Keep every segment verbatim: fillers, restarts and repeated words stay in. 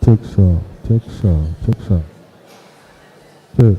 Cek sound, cek sound, cek sound. Cek.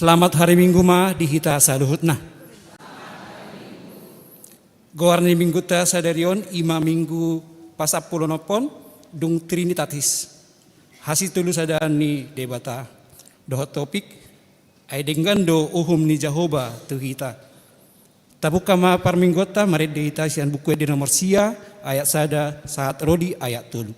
Selamat hari Minggu ma di hita saluhutna. Goar ni Minggunta sadari on i ma Minggu pasampuluonomhon, dung Trinitatis. Hasitolusadaon ni Debata. Dohot topik, ai denggan do uhum ni Jahowa tu hita. Tabuka ma parmingguonta marende hita sian Buku Ende nomor sia, ayat sada sahat ro di ayat tolu.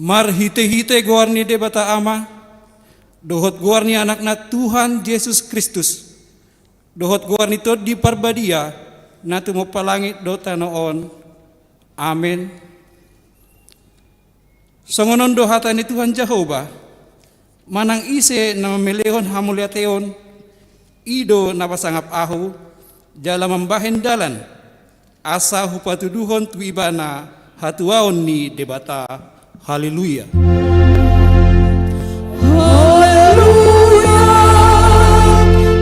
Marhitehite goar ni Debata Ama, dohot goar ni Anakna Tuhan Jesus Kristus, dohot goar ni Tondi Parbadia, na tumompa langit dohot tano on. Amen. Songon on do hata ni Tuhan Jahowa, manang ise na mamelehon hamauliateon, i do na pasangap Ahu, jala mambahen dalan, asa hupatuduhon tu ibana hatuaon ni Debata. Haleluya. Haleluya.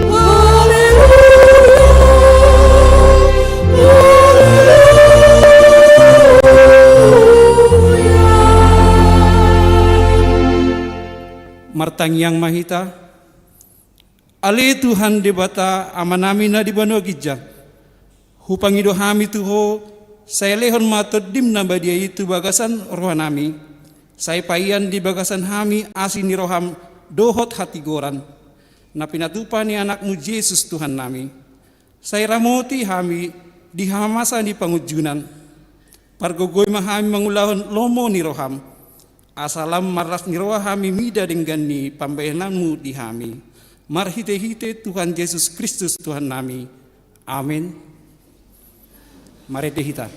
Haleluya. Martangiang ma hita. Ale Tuhan Debata, Amanami na di banua ginjang, hupangido hami tu Ho, sai lehon ma Tondim na badia i tu bagasan rohanami, sai paian di bagasan hami asi ni roham dohot hatigoran, na pinatupa ni Anakmu Jesus Tuhannami. Sai ramoti hami di hamamasa ni pangunjunan. Pargogoi ma hami mangulahon lomo ni roham, asa lam marlas ni roha hami mida denggan ni pambahenanmu di hami. Marhitehite Tuhan Jesus Kristus Tuhannami. Amen. Marende hita.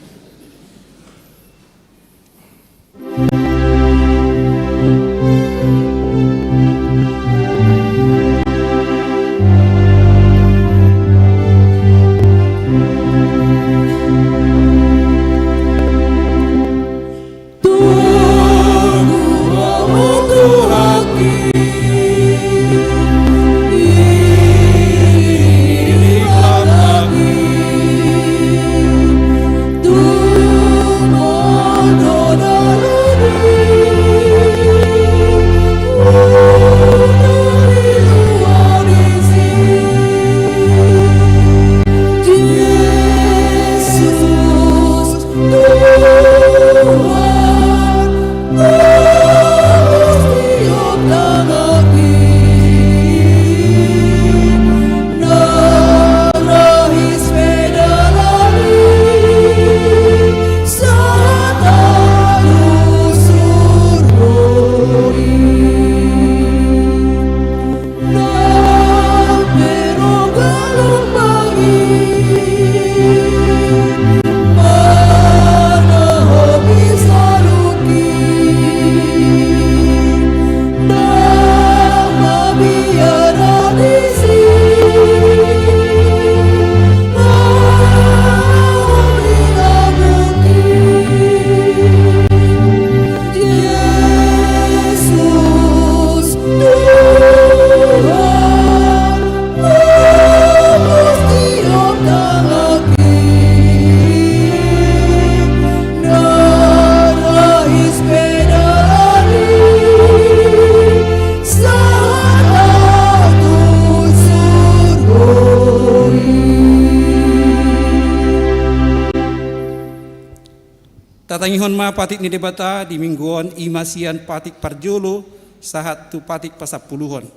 Tatangihon ma patik ni Debata di minggu on, i ma sian patik parjolo sahat tu patik pasampuluhon.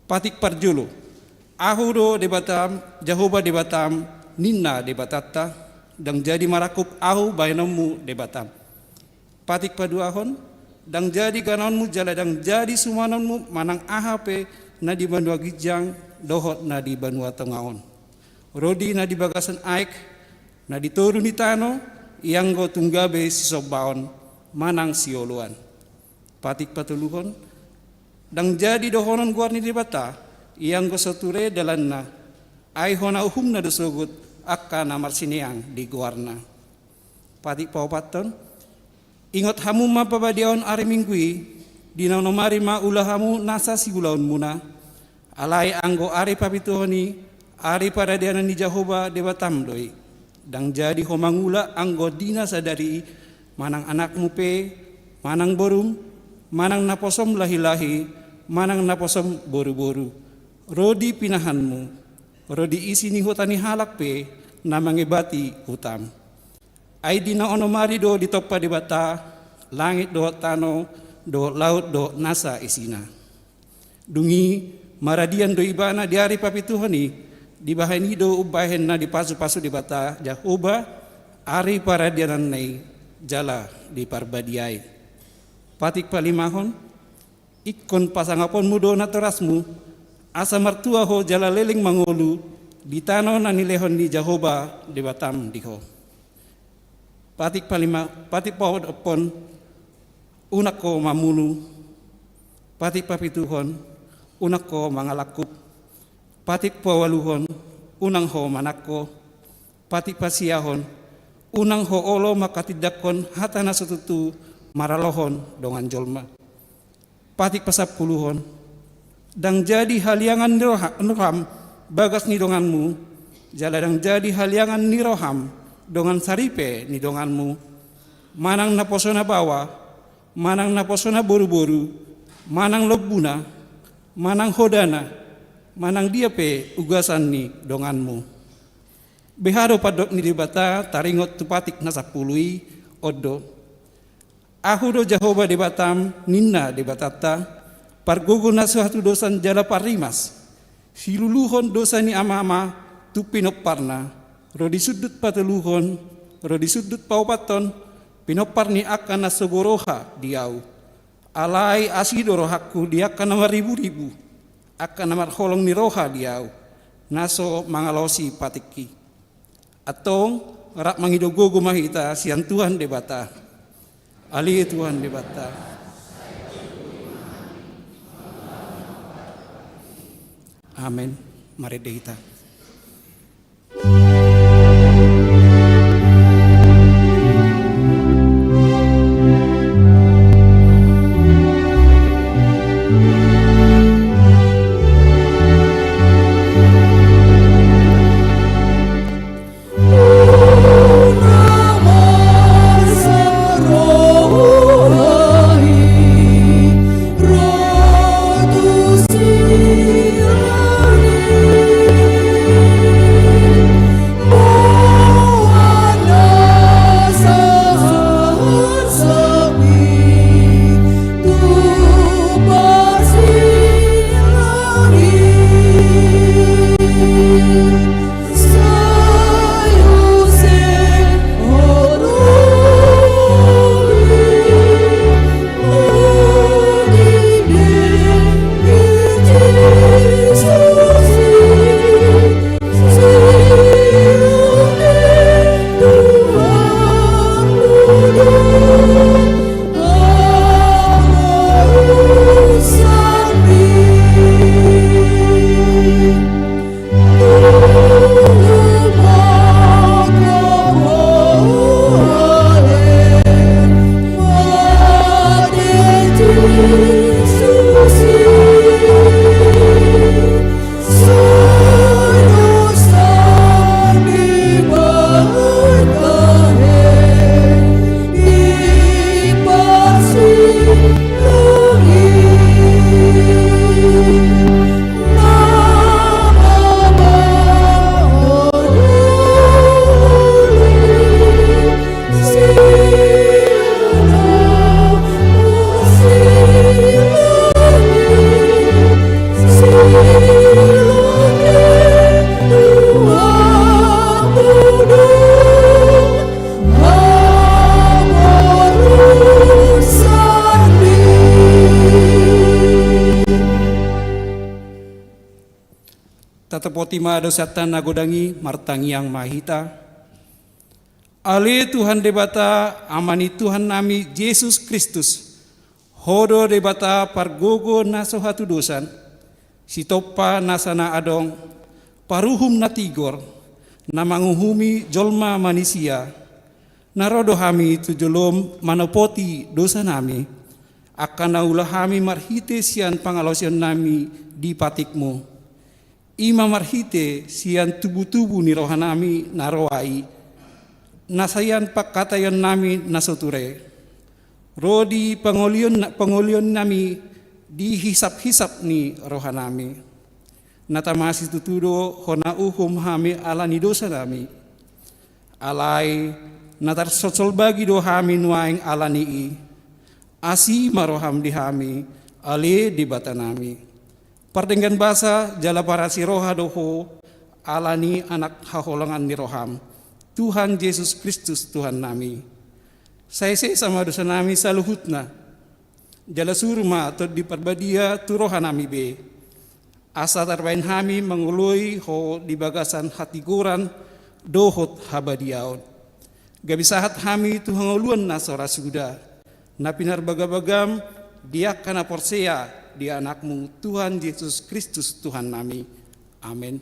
Patik parjolo. Ahu do Debatam, Jahowa Debatam, ninna Debatanta, ndang jadi marangkup ahu bahenonmu Debatam. Patik paduahon. Ndang jadi ganaonmu jala ndang jadi sumanonmu manang aha pe na di banua ginjang dohot na di banua tonga on, rodi na di bagasan aek, na di toru ni tano, ianggo tung gabe sisombaon manang sioloan. Patik patoluhon. Ndang jadi dohonon goar ni Debata, ianggo so ture dalanna, ai hona uhumna do sogot angka na marsineang di goarna. Patik paopathon. Ingot hamu ma pabadiaon ari Minggu i, di na onom ari ma ula hamu nasa siulaonmuna. Alai anggo ari papituhon i, ari paradianan ni Jahowa Debatam do i. Ndang jadi ho mangula anggo di na sadari i, manang anakmu pe, manang borum, manang naposom lahilahi, manang naposom boruboru, rodi pinahanmu, rodi isi ni huta ni halak pe na mangebati hutam. Ai di na onom ari do ditompa Debata langit dohot tano, dohot laut dohot nasa isina. Dung i maradian do ibana di ari papituhon i, dibahen i do umbahen na dipasupasu Debata Jahowa ari paradiananna i jala diparbadiai. Patik palimahon. Ingkon pasangaponmu do natorasmu, asa martua ho jala leleng mangolu di tano na nilehon ni Jahowa Debatam di ho. Patik palima, patik paonomhon. Unang ho mamunu. Patik papituhon. Unang ho mangalangkup. Patik paualuhon. Unang ho manangko. Patik pasiahon. Unang ho olo manghatindanghon hata na so tutu maralohon dongan jolma. Patik pasampuluhon. Ndang jadi haliangan ni roha-, roham bagas ni donganmu, jala ndang jadi haliangan ni roham dongan saripe ni donganmu, manang naposona baoa, manang naposona boruboru, Manang lombuna, manang hodana, manang dia pe ugasan ni donganmu. Beha do pandok ni Debata taringot tu patik na sampulu i, on do: Ahu do Jahowa Debatam, ninna Debatanta, pargogo na so hatudosan jala parrimas, siluluhon dosa ni amama tu pinomparna, ro di sundut patoluhon, ro di sundut paopathon, pinompar ni angka na sogo roha di ahu. Alai asi do rohangku di angka na marriburibu, angka na marholong ni roha di ahu, na so mangalaosi patikki. Antong, rap mangido gogo ma hita sian Tuhan Debata. Ale Tuhan Debata. Amen. Marende hita. Tatopoti ma dosanta na godang i, martangiang ma hita. Ale Tuhan Debata, Ama ni Tuhannami Jesus Kristus, Ho do Debata pargogo na so hatudosan, sitompa nasa na adong, paruhum na tigor, na manguhumi jolma manisia. Na ro do hami tu jolom manopoti dosanami, angka na ula hami marhite sian pangalaosionnami di patikmu. I ma marhite sian tubutubu ni rohanami na roa i, na sian pangkataionnami na so ture, ro di pangolion, pangolionnami di hisaphisap ni rohanami. Na tama situtu do hona uhum hami ala ni dosanami. Alai na tarsolsol bagi do hami nuaeng ala ni i. Asi ma roham di hami, ale Debatanami. Pardenggan basa jala parasi roha do Ho, ala ni Anak haholongan ni roham, Tuhan Jesus Kristus Tuhannami. Sai sesa ma dosanami saluhutna, jala suru ma Tondi Parbadia tu rohanami be, asa tarbahen hami mangoloi Ho di bagasan hatigoran dohot habadiaon. Gabe sahat hami tu hangoluan na so ra suda, na pinarbagabagam di angka na porsea di Anakmu, Tuhan Jesus Kristus Tuhannami. Amen.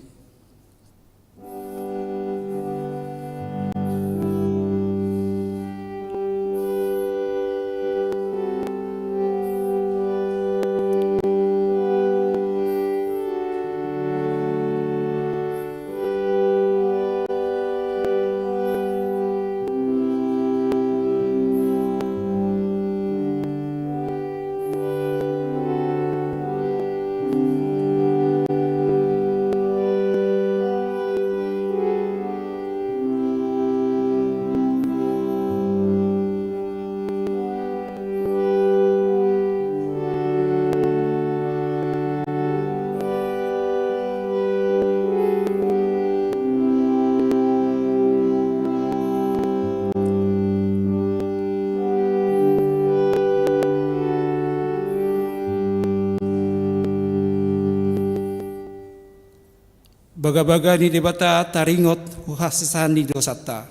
Bagabaga ni Debata taringot tu hasesaan ni dosanta.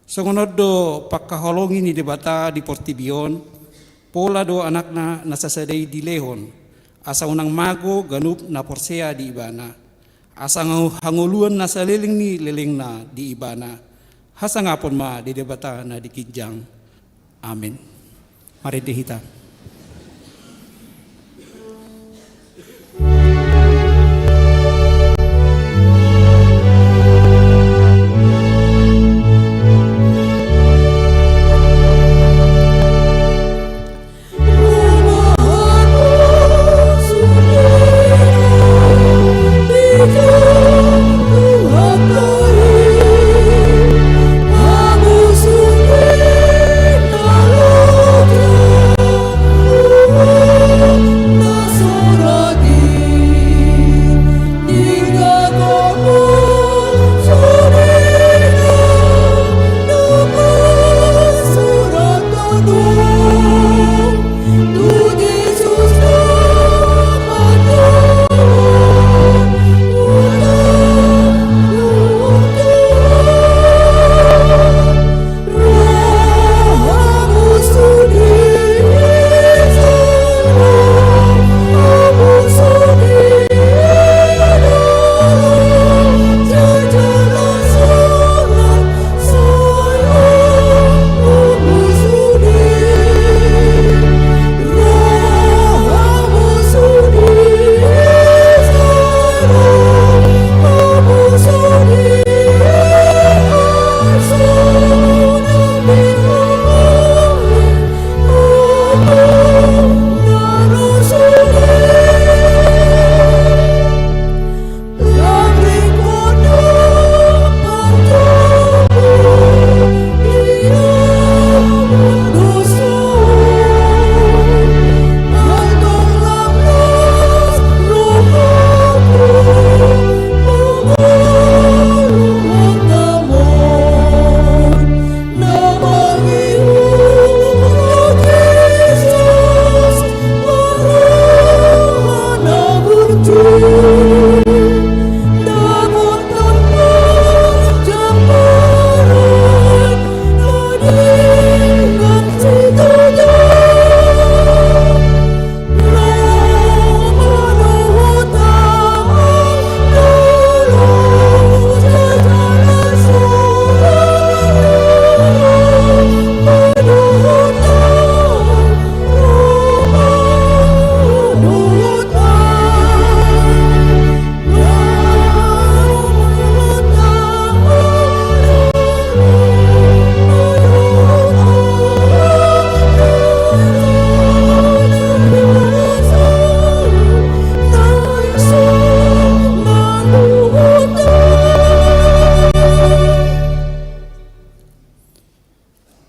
Songon on do pangkaholongi ni Debata di portibi on, pola do Anakna na sasada i dilehon, asa unang mago ganup na porsea di Ibana, asa ngolu hangoluan na saleleng ni lelengna di Ibana. Hasangapon ma di Debata na di ginjang. Amen. Marende hita.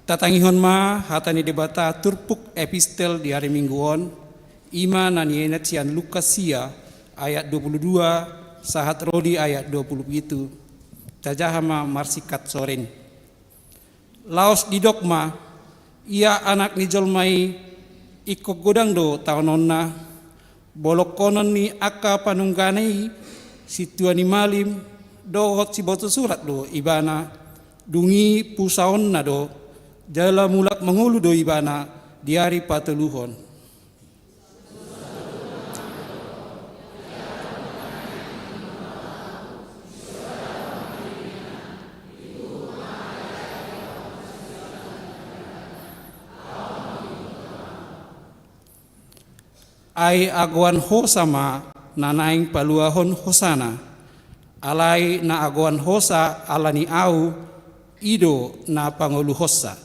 Tatangihon ma hata ni Debata turpuk epistel di ari Minggu on, i ma na nienat sian Lukas sia ayat dua puluh dua sahat ro di ayat dua puluh pitu. Tajaha ma marsingkat sorin. Laos didok ma, ia Anak ni jolma i ingkon godang do taononna, bolongkonon ni angka panunggana i, sintua ni malim, dohot siboto surat do ibana, dung i pusaonna do, jala mulak mangolu do ibana di ari patoluhon. Ai agoan hosa ma na naeng paluahon hosana. Alai na agoan hosa ala ni ahu, i do na pangoluhonsa.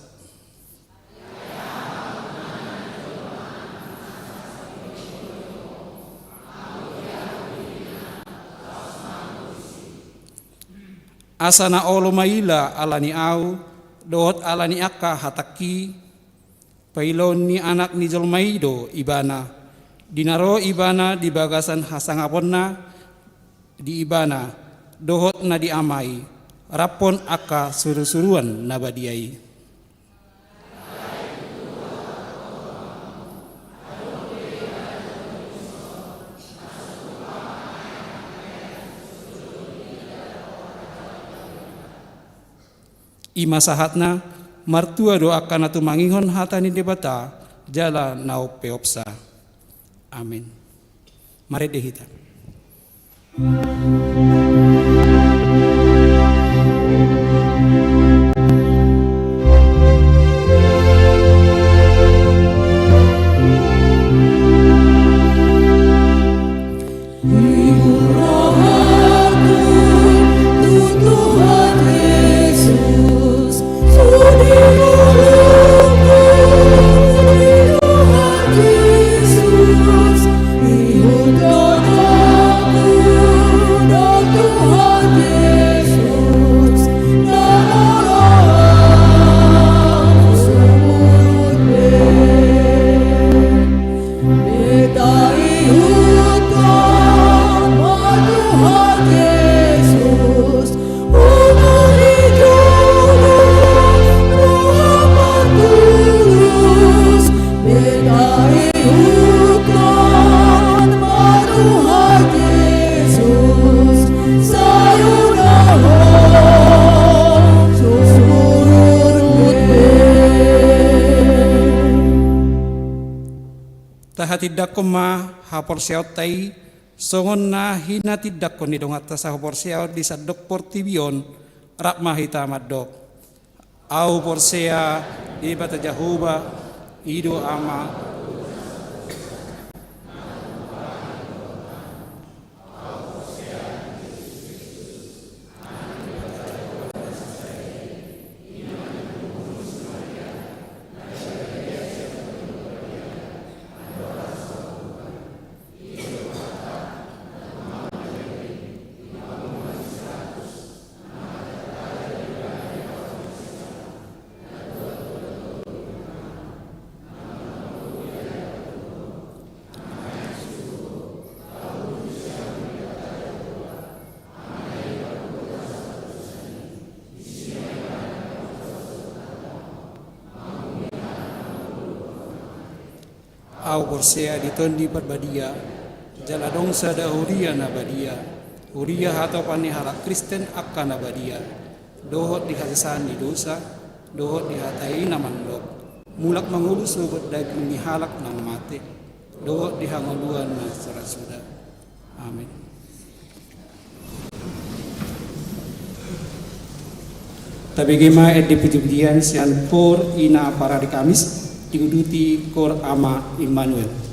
Asa na olo maila ala ni ahu, dohot ala ni angka hatangki, pailaon ni Anak ni jolma i do ibana, di na ro ibana di bagasan hasangaponna di ibana, dohot na di Ama i, raphon angka surusuruan na badia i. I ma sahatna, martua do angka na tumangihon hata ni Debata jala na umpeopsa. Amen. Marende hita. Tahatindangkon ma haporseaonta i, songon na hinatindangkon ni donganta sahaporseaon di sandok portibi on, rap ma hita mandok. Ahu porsea di Debata Jahowa, i do Ama. Ahu porsea di Tondi Parbadia, jala adong sada huria na badia, huria hatopan ni halak Kristen angka na badia, dohot di hasesaan ni dosa, dohot di hata i na mandok, mulak mangolu sogot daging ni halak na mate, dohot di hangoluan na so ra suda. Amen. Tabege ma ende pujipujian sian kor ina parari Kamis, diuduti kor Ama Immanuel.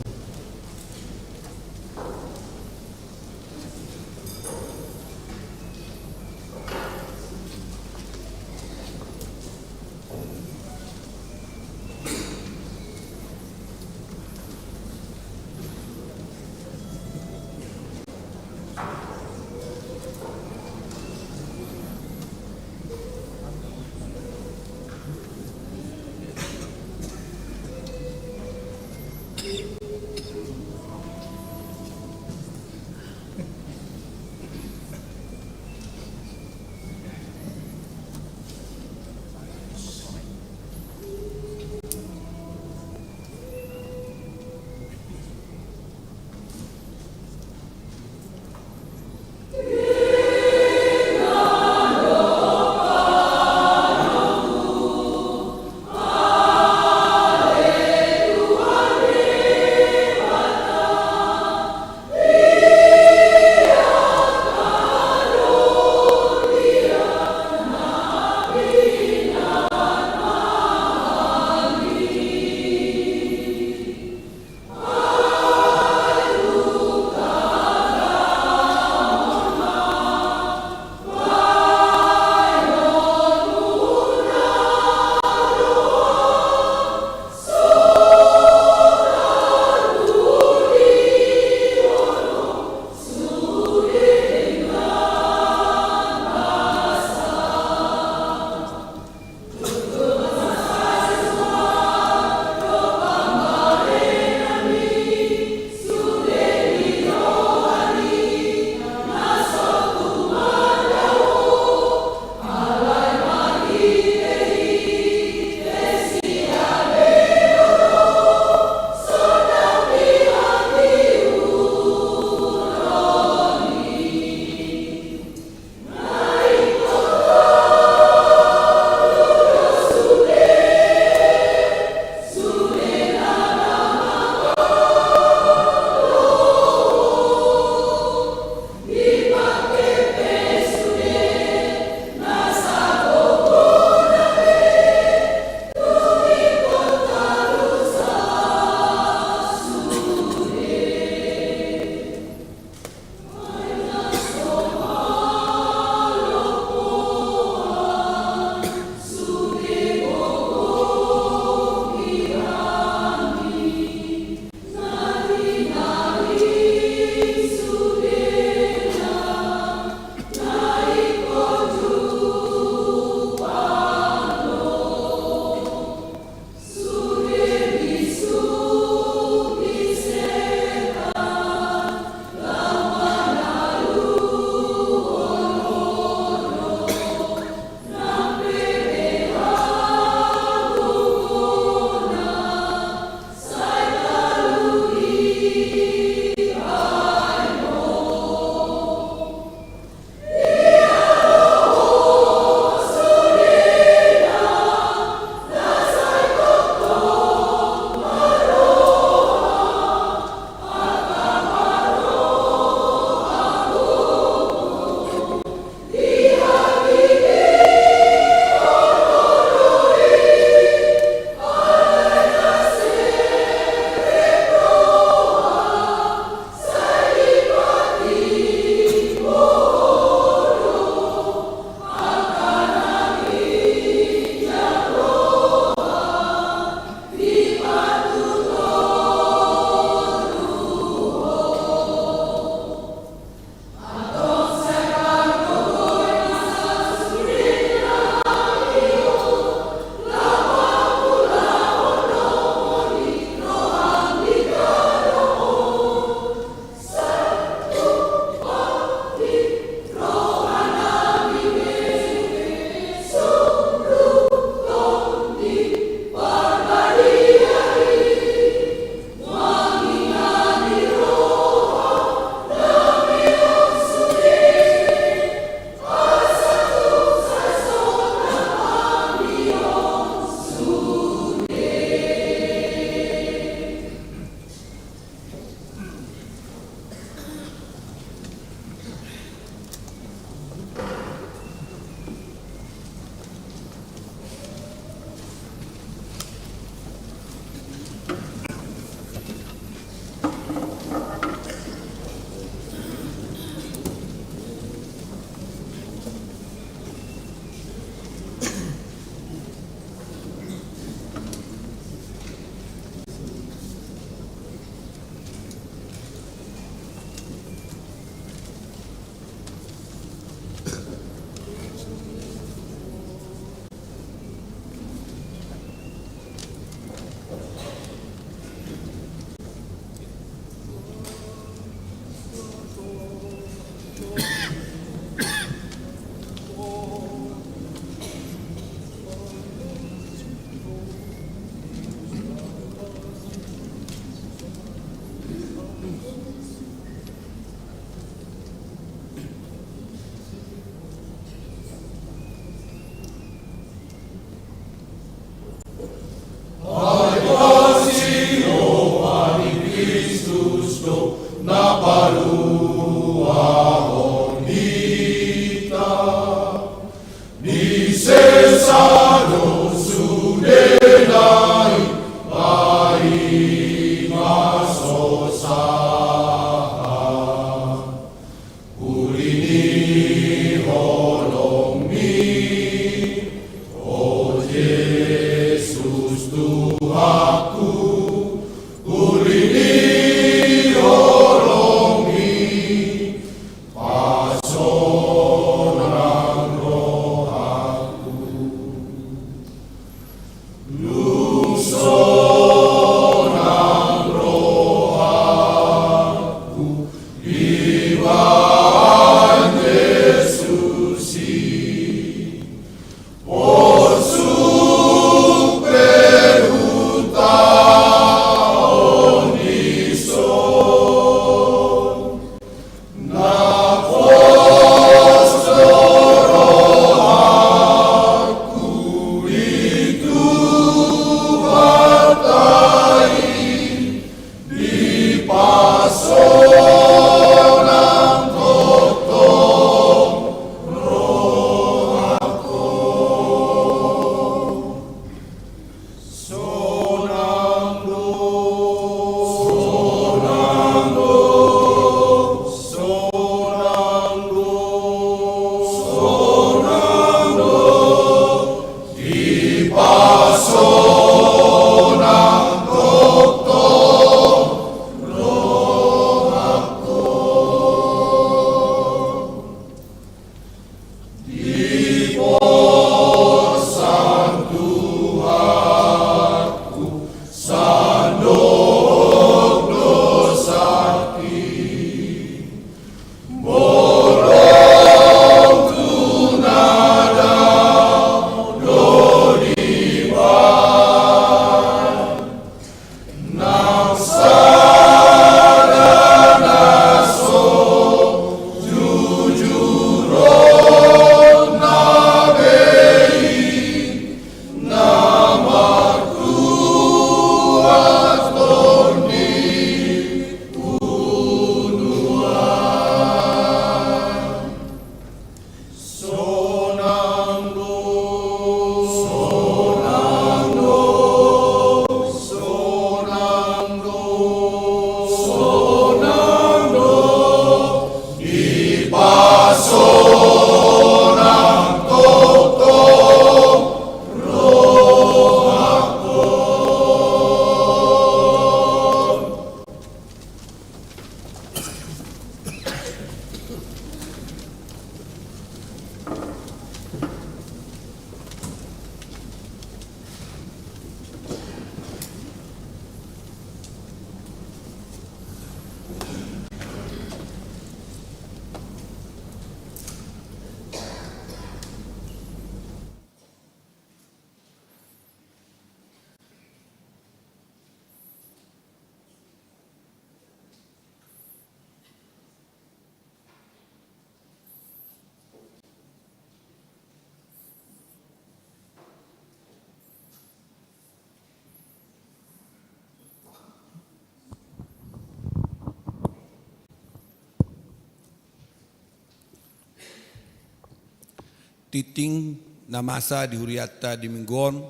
Tingting na masa di hurianta di minggu on,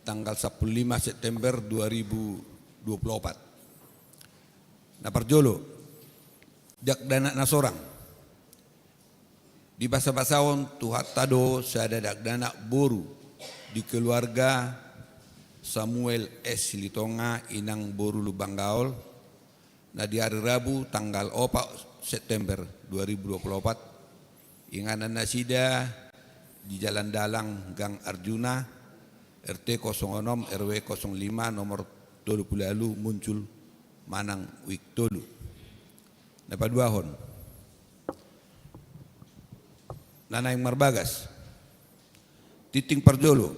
tanggal sampulu lima September dua ribu dua puluh opat. Na parjolo, dakdanak na sorang. Dibasabasahon Tuhanta do sada dakdanak boru di keluarga Samuel S Silitonga, inang boru Lumban Gaol, na di ari Rabu tanggal opat September dua ribu dua puluh opat, inganan nasida di Jalan Dalang Gang Arjuna, R T kosong onom, R W kosong lima, nomor tolu pulu ualu, Muncul, Manang, Wijk tolu. Na paduahon, na naeng marbagas. Tingting parjolo,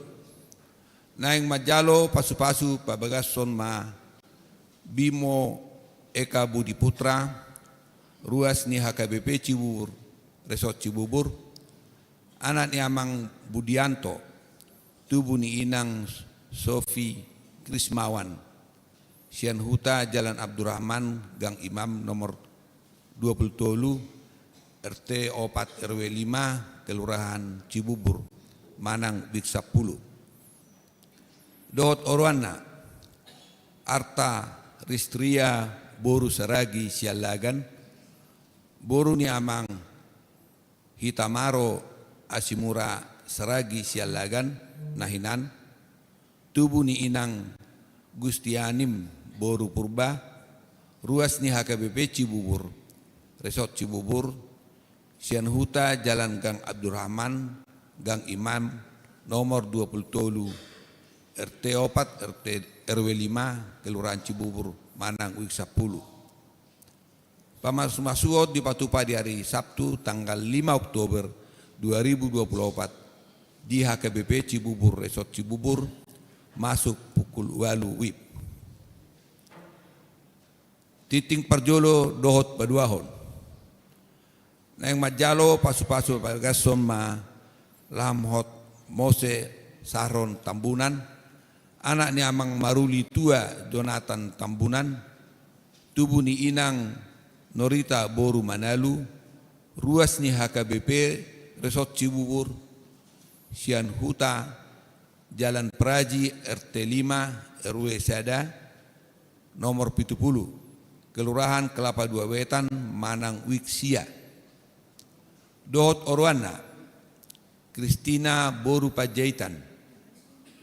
naeng manjalo pasupasu pabagashon ma Bimo Eka Budi Putra, ruas ni H K B P Cibubur, Resort Cibubur, anak ni Amang Budianto, tubu ni Inang Sofi Krismawan, sian huta Jalan Abdurrahman, Gang Imam nomor dua pulu tolu, R T opat, R W lima, Kelurahan Cibubur, Manang, Wijk sampulu. Dohot oroanna, Arta Ristria boru Saragi Siallagan, boru ni Amang Hitamaro Asimura Saragi Siallagan, na hinan, tubu ni Inang Gustianim boru Purba, ruas ni H K B P Cibubur, Resort Cibubur, sian huta Jalan Gang Abdurrahman, Gang Imam, nomor dua pulu tolu, R T opat, R T, R W lima, Kelurahan Cibubur, Manang, Wijk sampulu. Pamasumasuon dipatupa di ari Sabtu tanggal lima Oktober dua ribu dua puluh opat di H K B P Cibubur, Resort Cibubur, masuk pukul ualu wib. Tingting parjolo dohot paduahon. Naeng manjalo pasupasu pabagashon ma Lamhot Mose Saron Tambunan, anak ni amang maruli tua Jonatan Tambunan, tubu ni inang Norita boru Manalu, ruas ni H K B P Resort Cibubur, sian huta Jalan Praji R T lima R W sada, nomor pitu pulu, Kelurahan Kelapa Dua Wetan, manang wik sia. Dohot oroanna, Kristina boru Panjaitan,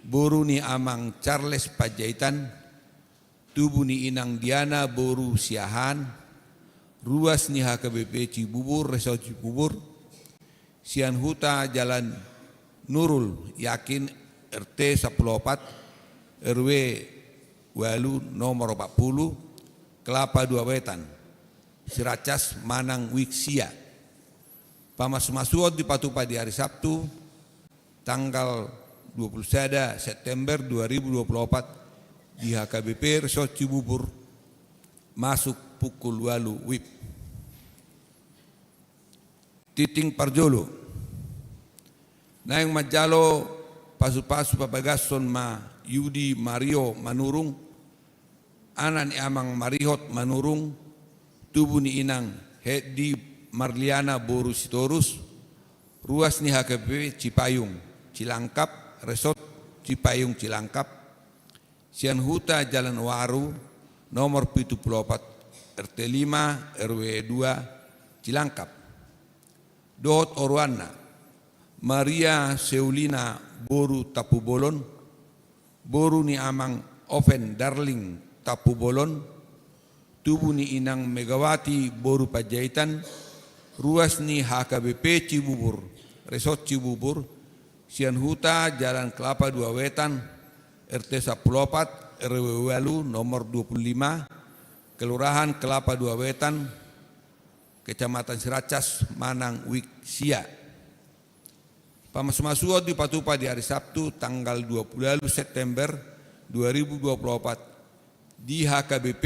boru ni amang Charles Panjaitan, tubu ni inang Diana boru Siahaan, ruas ni H K B P Cibubur, Resort Cibubur, sian huta Jalan Nurul Yakin R T sampulu opat R W ualu nomor opat pulu, Kelapa Dua Wetan, Sirancas, manang wik sia. Pamasumasuon dipatupa di ari Sabtu tanggal dua puluh sada September dua ribu dua puluh opat di H K B P Resort Cibubur, masuk pukul ualu wib. Tingting parjolo. Naeng manjalo pasupasu pabagashon ma Yudi Mario Manurung, anak ni amang Marihot Manurung, tubu ni inang Heddi Marliana boru Sitorus, ruas ni H K B P Cipayung Cilangkap, Resort Cipayung Cilangkap, sian huta Jalan Waru, nomor pitu pulu opat, R T lima, R W dua, Cilangkap. Dohot oroanna, Maria Seulina boru Tampubolon, boru ni amang Oven Darling Tampubolon, tubu ni inang Megawati boru Panjaitan, ruas ni H K B P Cibubur, Resort Cibubur, sian huta Jalan Kelapa Dua Wetan, R T sampulu opat, R W ualu, nomor dua pulu lima, Kelurahan Kelapa Dua Wetan, Kecamatan Sirancas, manang wik sia. Pamasumasuon dipatupa di ari Sabtu tanggal dua pulu ualu September dua ribu dua puluh opat di H K B P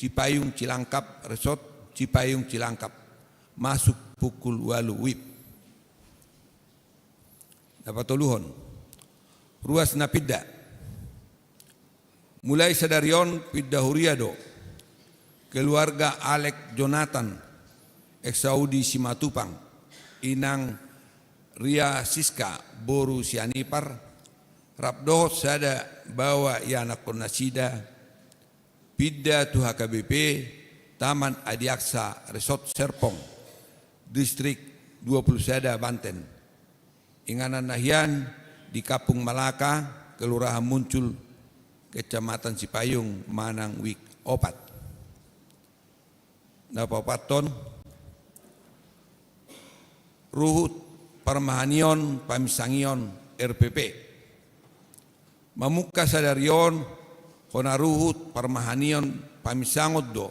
Cipayung Cilangkap, Resort Cipayung Cilangkap, masuk pukul ualu wib. Na patoluhon, ruas na pinda. Mulai sadari on pinda huria do keluarga Alek Jonatan, ex Saudi Simatupang, inang Ria Siska boru Sianipar, rap dohot sada baoa ianakhon nasida, pinda tu H K B P Taman Adiaksa Resort Serpong, Distrik dua pulu sada Banten. Inganan na hian di Kampung Malaka, Kelurahan Muncul, Kecamatan Cipayung, manang wik opat. Na paopathon, ruhut parmahanion paminsangion R P P. Mamungka sadari on hona ruhut parmahanion paminsangon do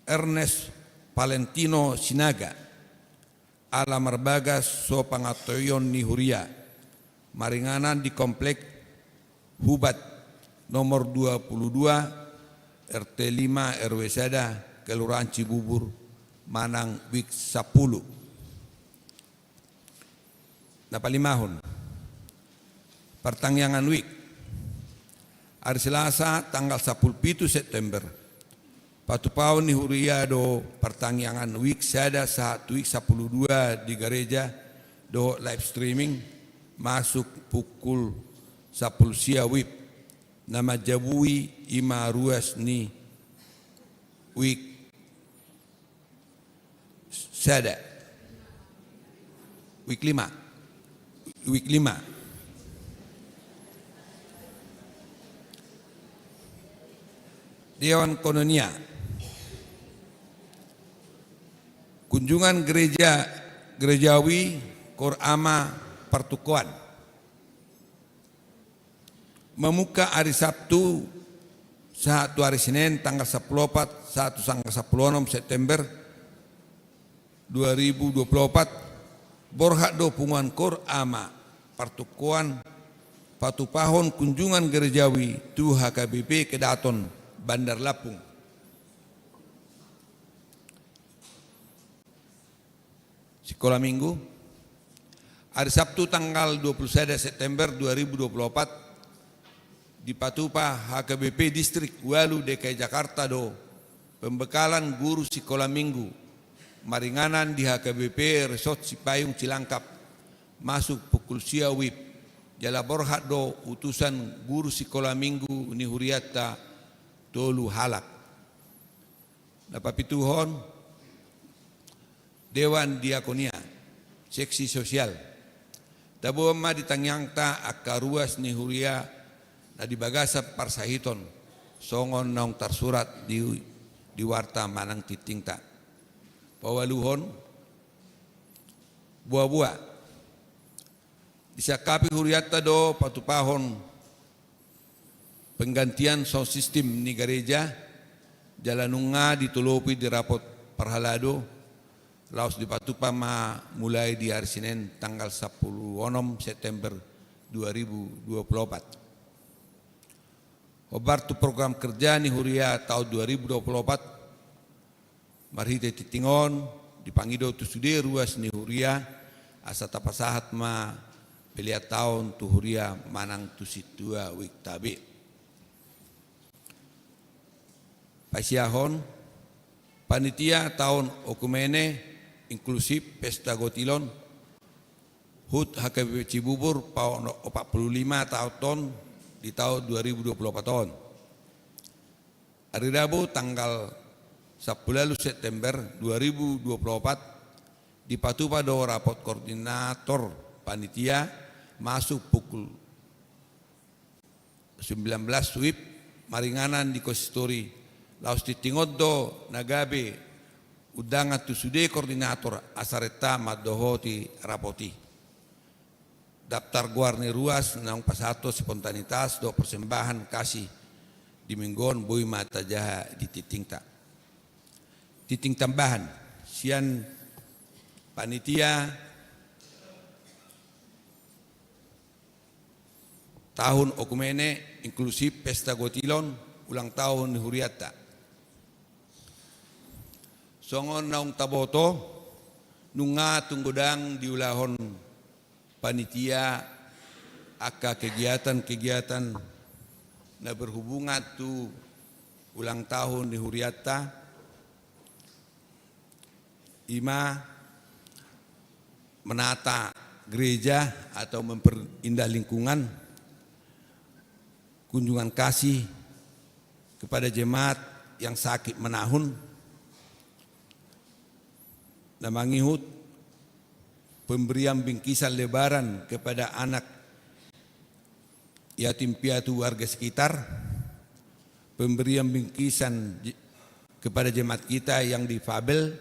Ernest Valentino Sinaga, ala marbagas so pangantoion ni huria, maringanan di Komplek Hubat nomor dua pulu dua, R T lima, R W sada, Kelurahan Cibubur, manang wik sampulu. Na palimahon, partangiangan wik. Ari Selasa tanggal sampulu pitu September, patupaon ni huria do partangiangan wik sada sahat tu wik sampulu dua di gareja dohot live streaming, masuk pukul sampulu sia wib. Na manjabui i ma ruas ni wik sada. Wik lima. Wik lima. Dewan Koinonia. Kunjungan gereja, gerejawi, koor ama, partokian. Mamungka ari Sabtu sahat tu ari Senen tanggal sampulu opat sahat tu tanggal sampulu onom September dua ribu dua pulu opat, borhat do punguan koor ama partokoan patupahon kunjungan gerejawi tu H K B P Kedaton Bandar Lampung. Sikola Minggu. Ari Sabtu tanggal dua pulu sada September dua ribu dua pulu opat, dipatupa H K B P Distrik ualu D K I Jakarta do pembekalan guru sikola Minggu maringanan di H K B P Resort Sipayung Cilangkap, masuk pukul sia wib. Jala borhat do utusan guru sikola Minggu ni hurianta tolu halak. Na papituhon, Dewan Diakonia, seksi sosial. Taboan ma di tangiangta angka ruas ni huria na di bagasan parsahiton, songon naung tarsurat di, di warta manang tingtingta. Paualuhon, boaboa. Disangkapi hurianta do patupahon penggantian sound system ni gareja, jala nunga ditolopi di rapot parhalado, laos dipatupa ma mulai di ari Senen tanggal sampulu onom September dua ribu dua pulu opat. Hombar tu program kerja ni huria taon dua ribu dua pulu opat, marhite tingting on, dipangido tu sude ruas ni huria, asa tapasahat ma pelean taon tu huria manang tu sintua wikta be. Paisiahon, panitia taon okumene inklusif pesta gotilon, hut H K B P Cibubur, paon opat pulu lima taon on di taon dua ribu dua pulu opat on. Ari Rabu tanggal sampulu ualu September dua ribu dua pulu opat, dipatupa do rapot koordinator panitia masuk pukul sembilan belas wib maringanan di konsistori, laos tingting on do na gabe undangan tu sude koordinator asa renta mandohoti rapot i. Daftar goar ni ruas naung pasahathon spontanitas dohot persembahan kasih di Minggu on boi ma tajaha di tingtingta. Tingting tambahan, sian panitia taon okumene inklusif pesta gotilon ulang taon ni hurianta. Songon naung taboto, nunga tung godang diulahon panitia angka kegiatan-kegiatan na berhubungan tu ulang tahun ni hurianta, i ma menata gereja atau memperindah lingkungan, kunjungan kasih kepada jemaat yang sakit menahun, na mangihut pemberian bingkisan lebaran kepada anak yatim piatu warga sekitar, pemberian bingkisan j-, kepada jemaat kita yang difabel,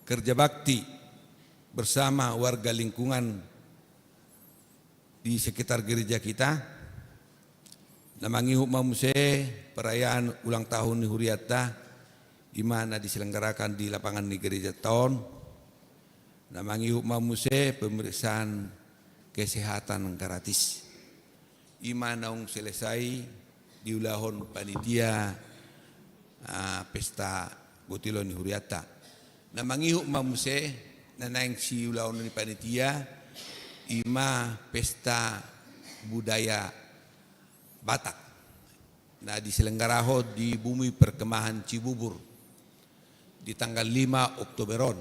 kerja bakti bersama warga lingkungan di sekitar gereja kita. Na mangihut ma muse perayaan ulang tahun ni hurianta, i ma na diselenggarakan di lapangan ni gereja taon. Na mangihut ma muse pemeriksaan kesehatan gratis, i ma naung selesai diulahon panitia, ah, pesta gotilon ni hurianta. Na mangihut ma muse na naeng siulahon ni panitia, i ma pesta budaya Batak na diselenggarahon di Bumi Perkemahan Cibubur di tanggal lima Oktober on.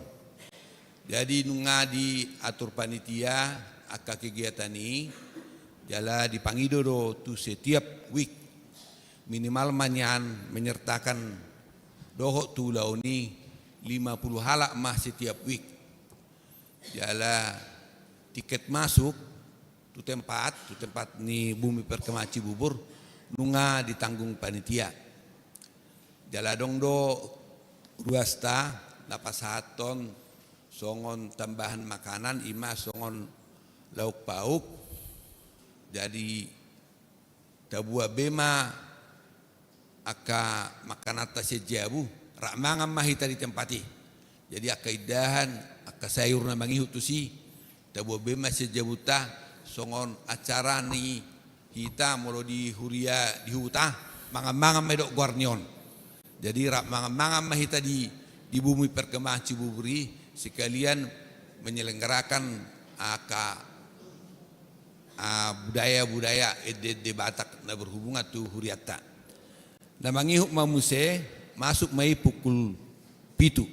Jadi nunga diatur panitia angka kegiatan i, jala dipangido do tu setiap wik minimal ma nian menyertakan dohot tu ulaon i lima puluh halak ma setiap wik. Jala tiket masuk tu tempat, tu tempat ni Bumi Perkemahan Cibubur, nunga ditanggung panitia. Jala adong do ruasta na pasahathon songon tambahan makanan, i ma songon lauk pauk. Jadi tabuat be ma angka makananta sian jabu, rap mangan ma hita di tempat i. Jadi angka indahan, angka sayur na mangihut tusi, taboan be ma sian jabunta, songon acara ni hita molo di huria di huta, mangan-mangan ma didok goar ni on. Jadi rap mangan-mangan ma hita di, di bumi perkemahan Cibubur i, sekalian menyelenggarakan angka, ah, budaya-budaya ende-ende Batak na berhubungan tu hurianta. Na mangihut ma muse, masuk ma i pukul pitu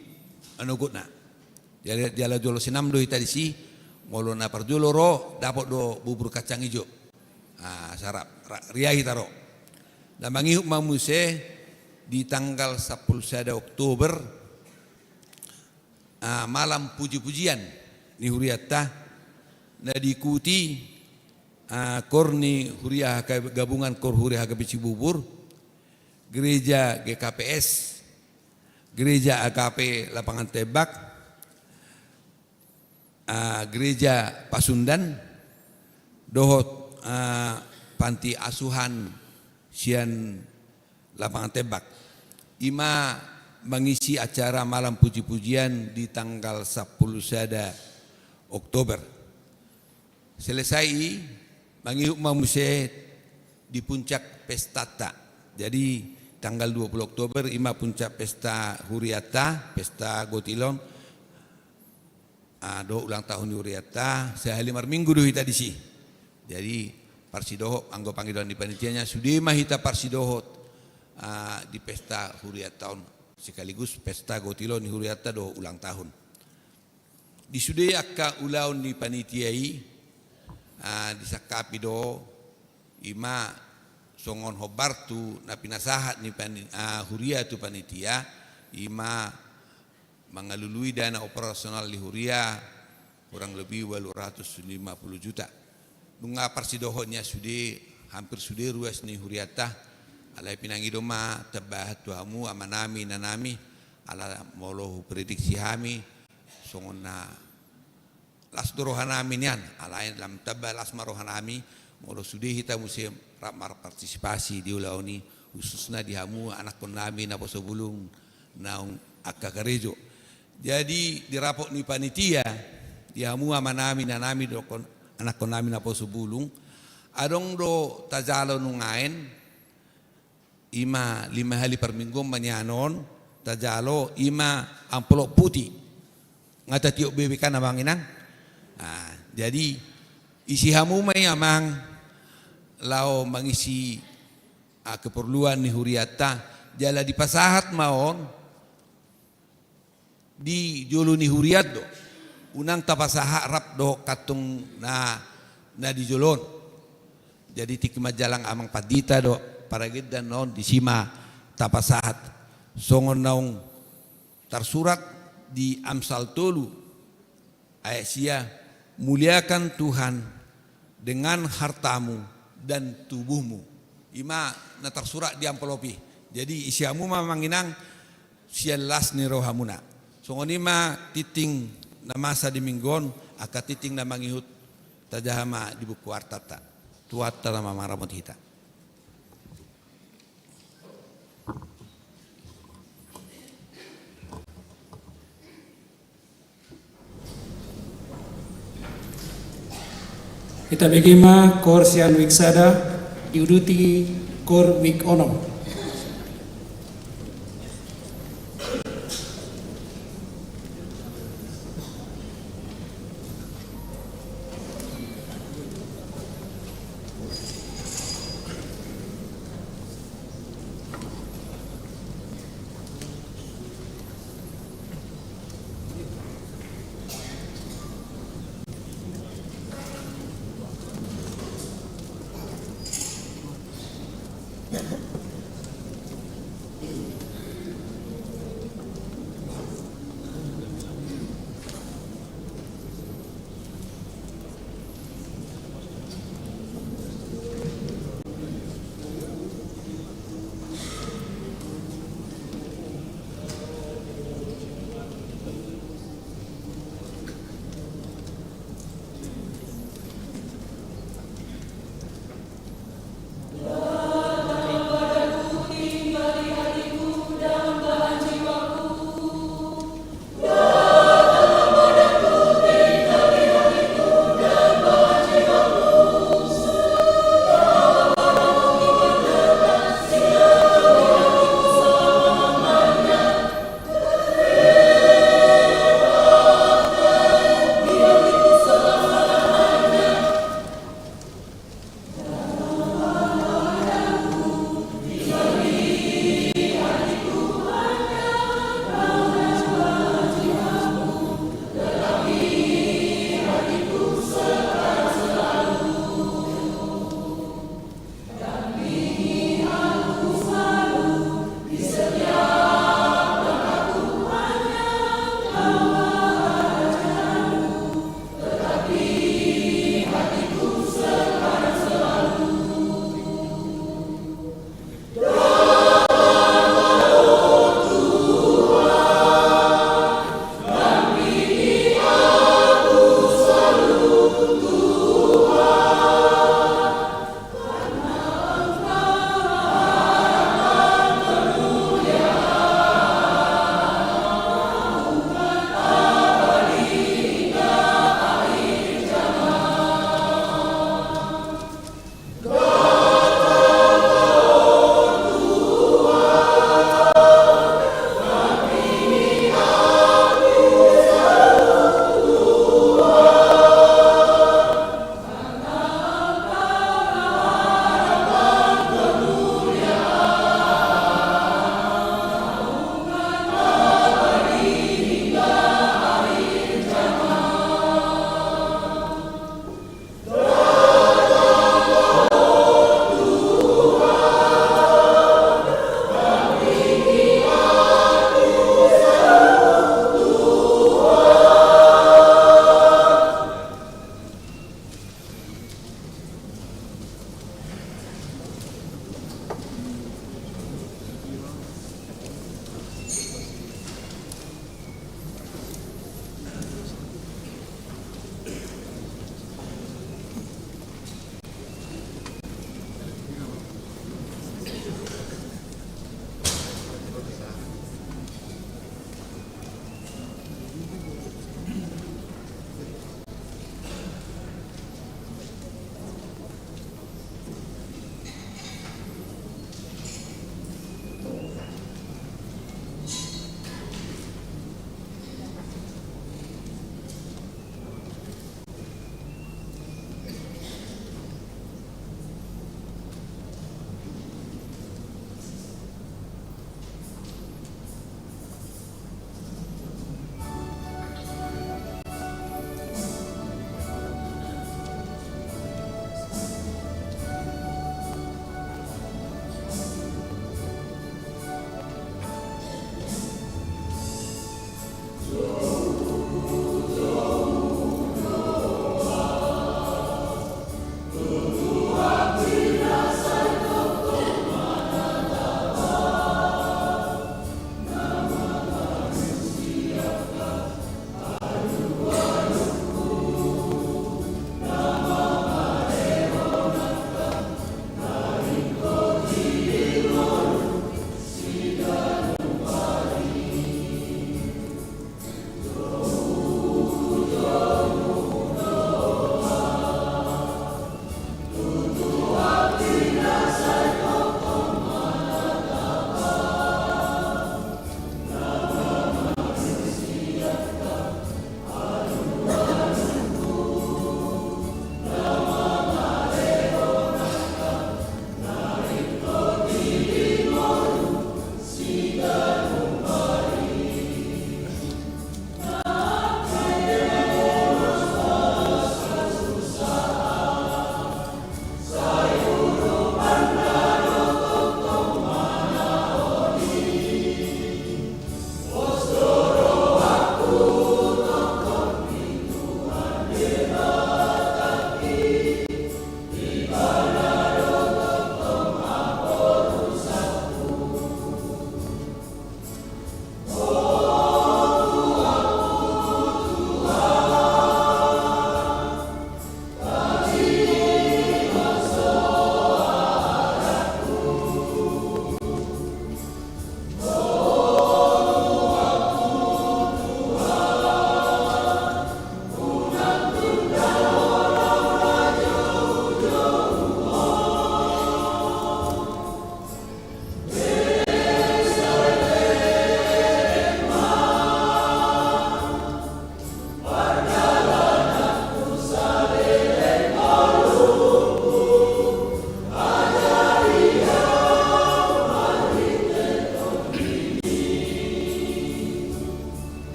manogotna. Jala, jala jolo senam do hita disi, molo na parjolo ro, dapot do bubur kacang ijo. Ah, sarap, ra-, ria hita ro. Na mangihut ma muse di tanggal sampulu sada Oktober, ah, malam puji-pujian ni hurianta, na diikuti, ah, kor ni huria H K B, gabungan kor huria H K B Cibubur, gereja G K P S, gereja A K P Lapangan Tembak, ah, gereja Pasundan, dohot, ah, panti asuhan sian Lapangan Tembak. I ma mangisi acara malam puji-pujian di tanggal sampulu sada Oktober. Selesai i, mangihut ma muse di puncak pestanta. Jadi tanggal dua puluh Oktober i ma puncak pesta hurianta, pesta gotilon, ah, dohot ulang tahun ni hurianta, sahali marminggu do hita disi. Jadi parsidohot, anggo pangidoan ni panitiana, sude ma hita parsidohot, ah, di pesta hurianta on, sekaligus pesta gotilon ni hurianta dohot ulang tahun. Di sude angka ulaon ni panitia i, ah, disangkapi do, i ma songon hombar tu na pinasahat ni pani-, ah, huria tu panitia, i ma mangalului dana operasional ni huria kurang lebih ualu ratus lima puluh juta. Nunga parsidohot nian sude, hampir sude ruas ni hurianta, alai pinangido ma tambahan tu hamu amanami, inanami, ala molo huprediksi hami, songon na las do rohanami nian, alai lam tamba las ma rohanami, molo sude hita muse rap marpartisipasi di ulaon i, khususna di hamu anakkonnami naposo bulung naung angka karejo. Jadi di rapot ni panitia, di hamu amanami, inanami, dohot anakkonnami naposo bulung, adong do tajalo nuaeng, i ma lima hali parmingguon ma nian on, tajalo i ma amplop puti. Nga tatiop be kan, amang inang? Ah, jadi isi hamu ma i, amang, laho mangisi, ah, keperluan ni hurianta, jala dipasahat ma on di jolo ni hurian do. Unang tapasahat rap dohot kantung na, na di jolo on. Jadi tingki manjalang amang pandita dohot paragendan on, disi ma tapasahat. Songon naung tarsurat di Amsal tolu ayat sia, "Muliakan Tuhan dengan hartamu dan tubuhmu." I ma na tarsurat di amplop i. Jadi isi hamu ma, amang inang, sian las ni rohamuna. Songon i ma tingting na masa di minggu on, angka tingting na mangihut tajaha ma di buku wartanta. Tuhanta na mamaramoti hita. Hita bege ma kor sian wik sada, diuduti kor wik onom.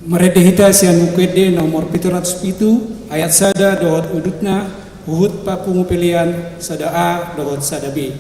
Marende hita sian Buku Ende nomor pitu ratus pitu, ayat sada dohot udutna, huhut papungu pelean sada A dohot sada B.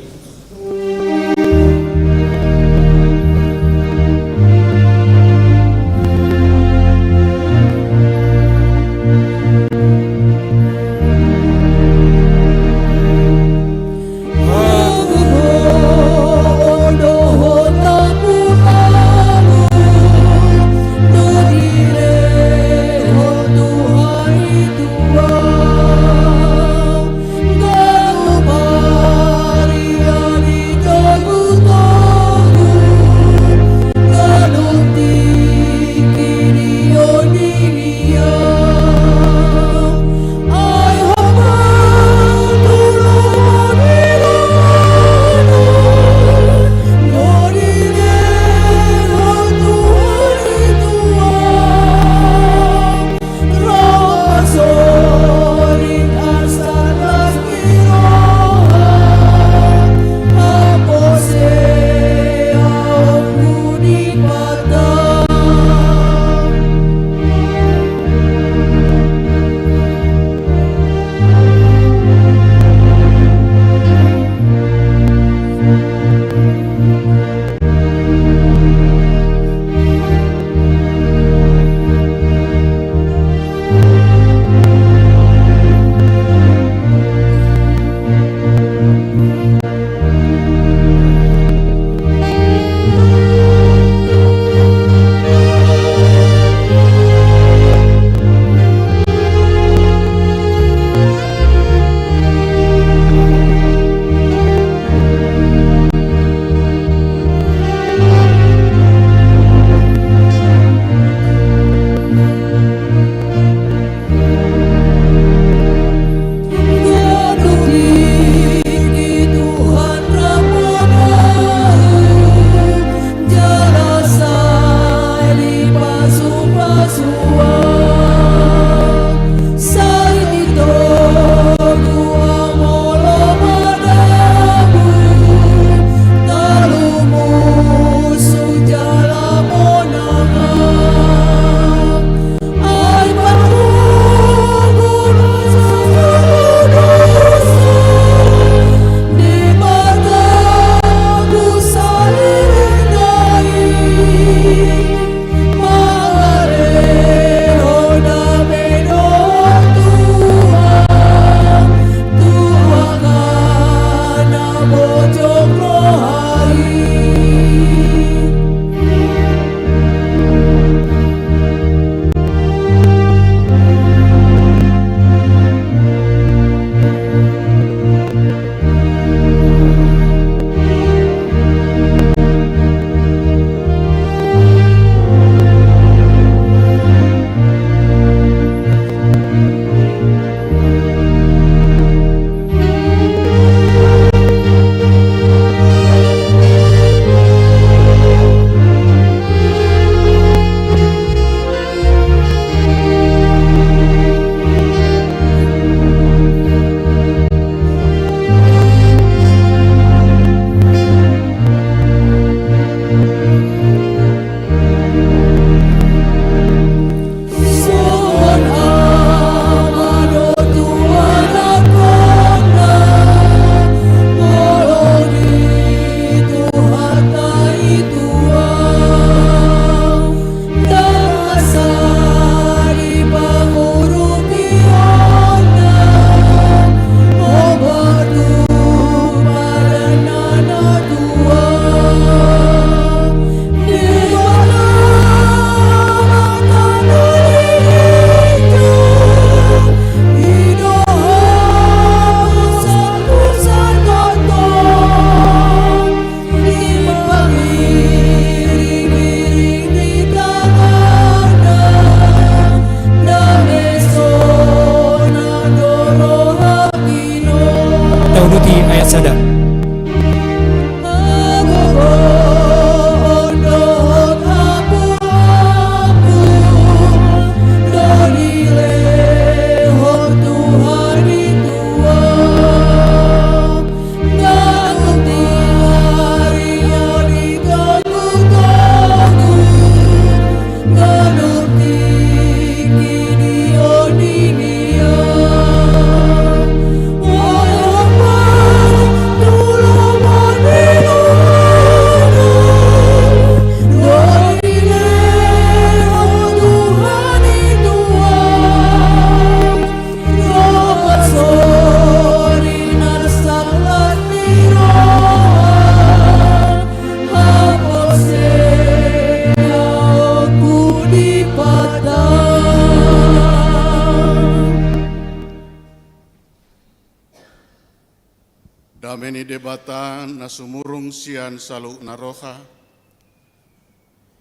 Dame ni Debata na sumurung sian saluhutna roha,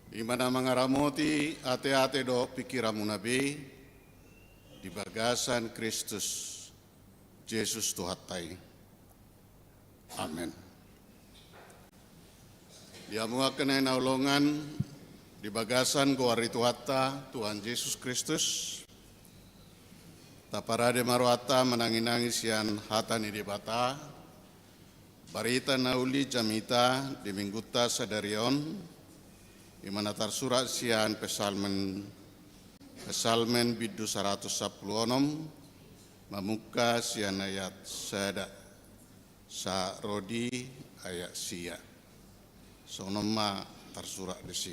i ma na mangaramoti ateate dohot pingkiranmuna be di bagasan Kristus Jesus Tuhanta i. Amen. Di hamu angka na hinaholongan, di bagasan goar ni Tuhanta, Tuhan Jesus Kristus, taparade ma rohanta mananginangi sian hata ni Debata, barita na uli jamita di minggunta sadari on, i ma na tarsurat sian Psalmen, Psalmen bindu saratus sampulu onom, mamungka sian ayat sada sahat ro di ayat sia. Songon on ma tarsurat disi.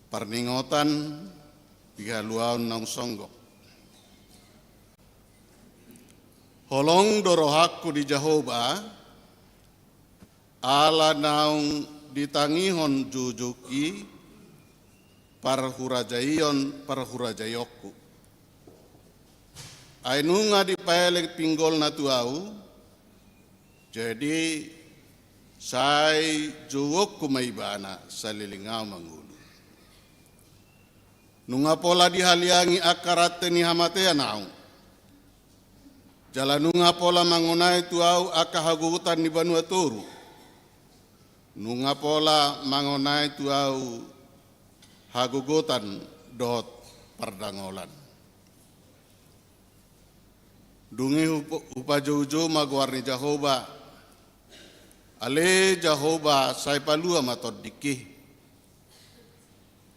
Parningotan di haluaon naung songgop. Holong do rohangku di Jahowa, ala naung ditangihon joujouki parhurajaion parhurajaionku. Ai nunga dipaelek pinggolna tu ahu, jadi sai jouonku ma ibana saleleng ahu mangolu. Nunga pola dihaliangi angka rante ni hamatean ahu, jala nunga pola mangonai tu ahu angka hagogotan ni banua toru. Nunga pola mangonai tu ahu hagogotan dohot pardangolan. Dung i hup-, hupajoujou ma goar ni Jahowa. Ale Jahowa, sai palua ma tondingki.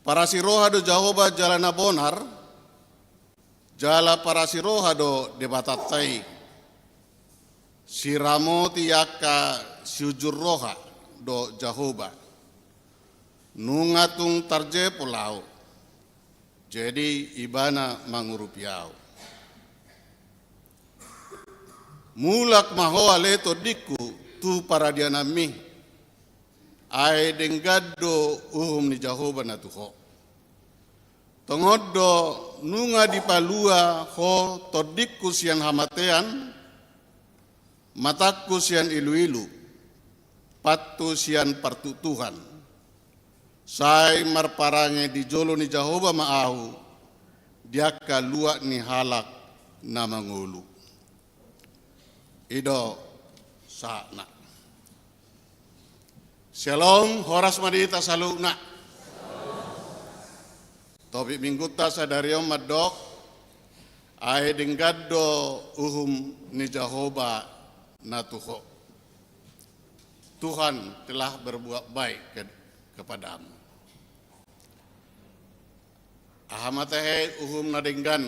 Parasi roha do Jahowa jala na bonar, jala parasi roha do Debatanta i. Siramoti angka siujur roha do Jahowa. Nunga tung tarjepol ahu, jadi ibana mangurupi ahu. Mulak ma ho ale tondingku tu paradiananmi, ai denggan do uhum ni Jahowa na tu ho. Tongon do nunga dipalua ho tondingku sian hamatean, matangku sian iluilu, pathu sian partuktuhan. Sai marparange di jolo ni Jahowa ma ahu, di angka luat ni halak na mangolu. I do sahatna. Syalom, horas ma di hita saluhutna. Topik minggunta sadari on mandok, ai denggan do uhum ni Jahowa na tu ho. Tuhan telah berbuat baik ke-, kepadamu. Aha ma tahe uhum na denggan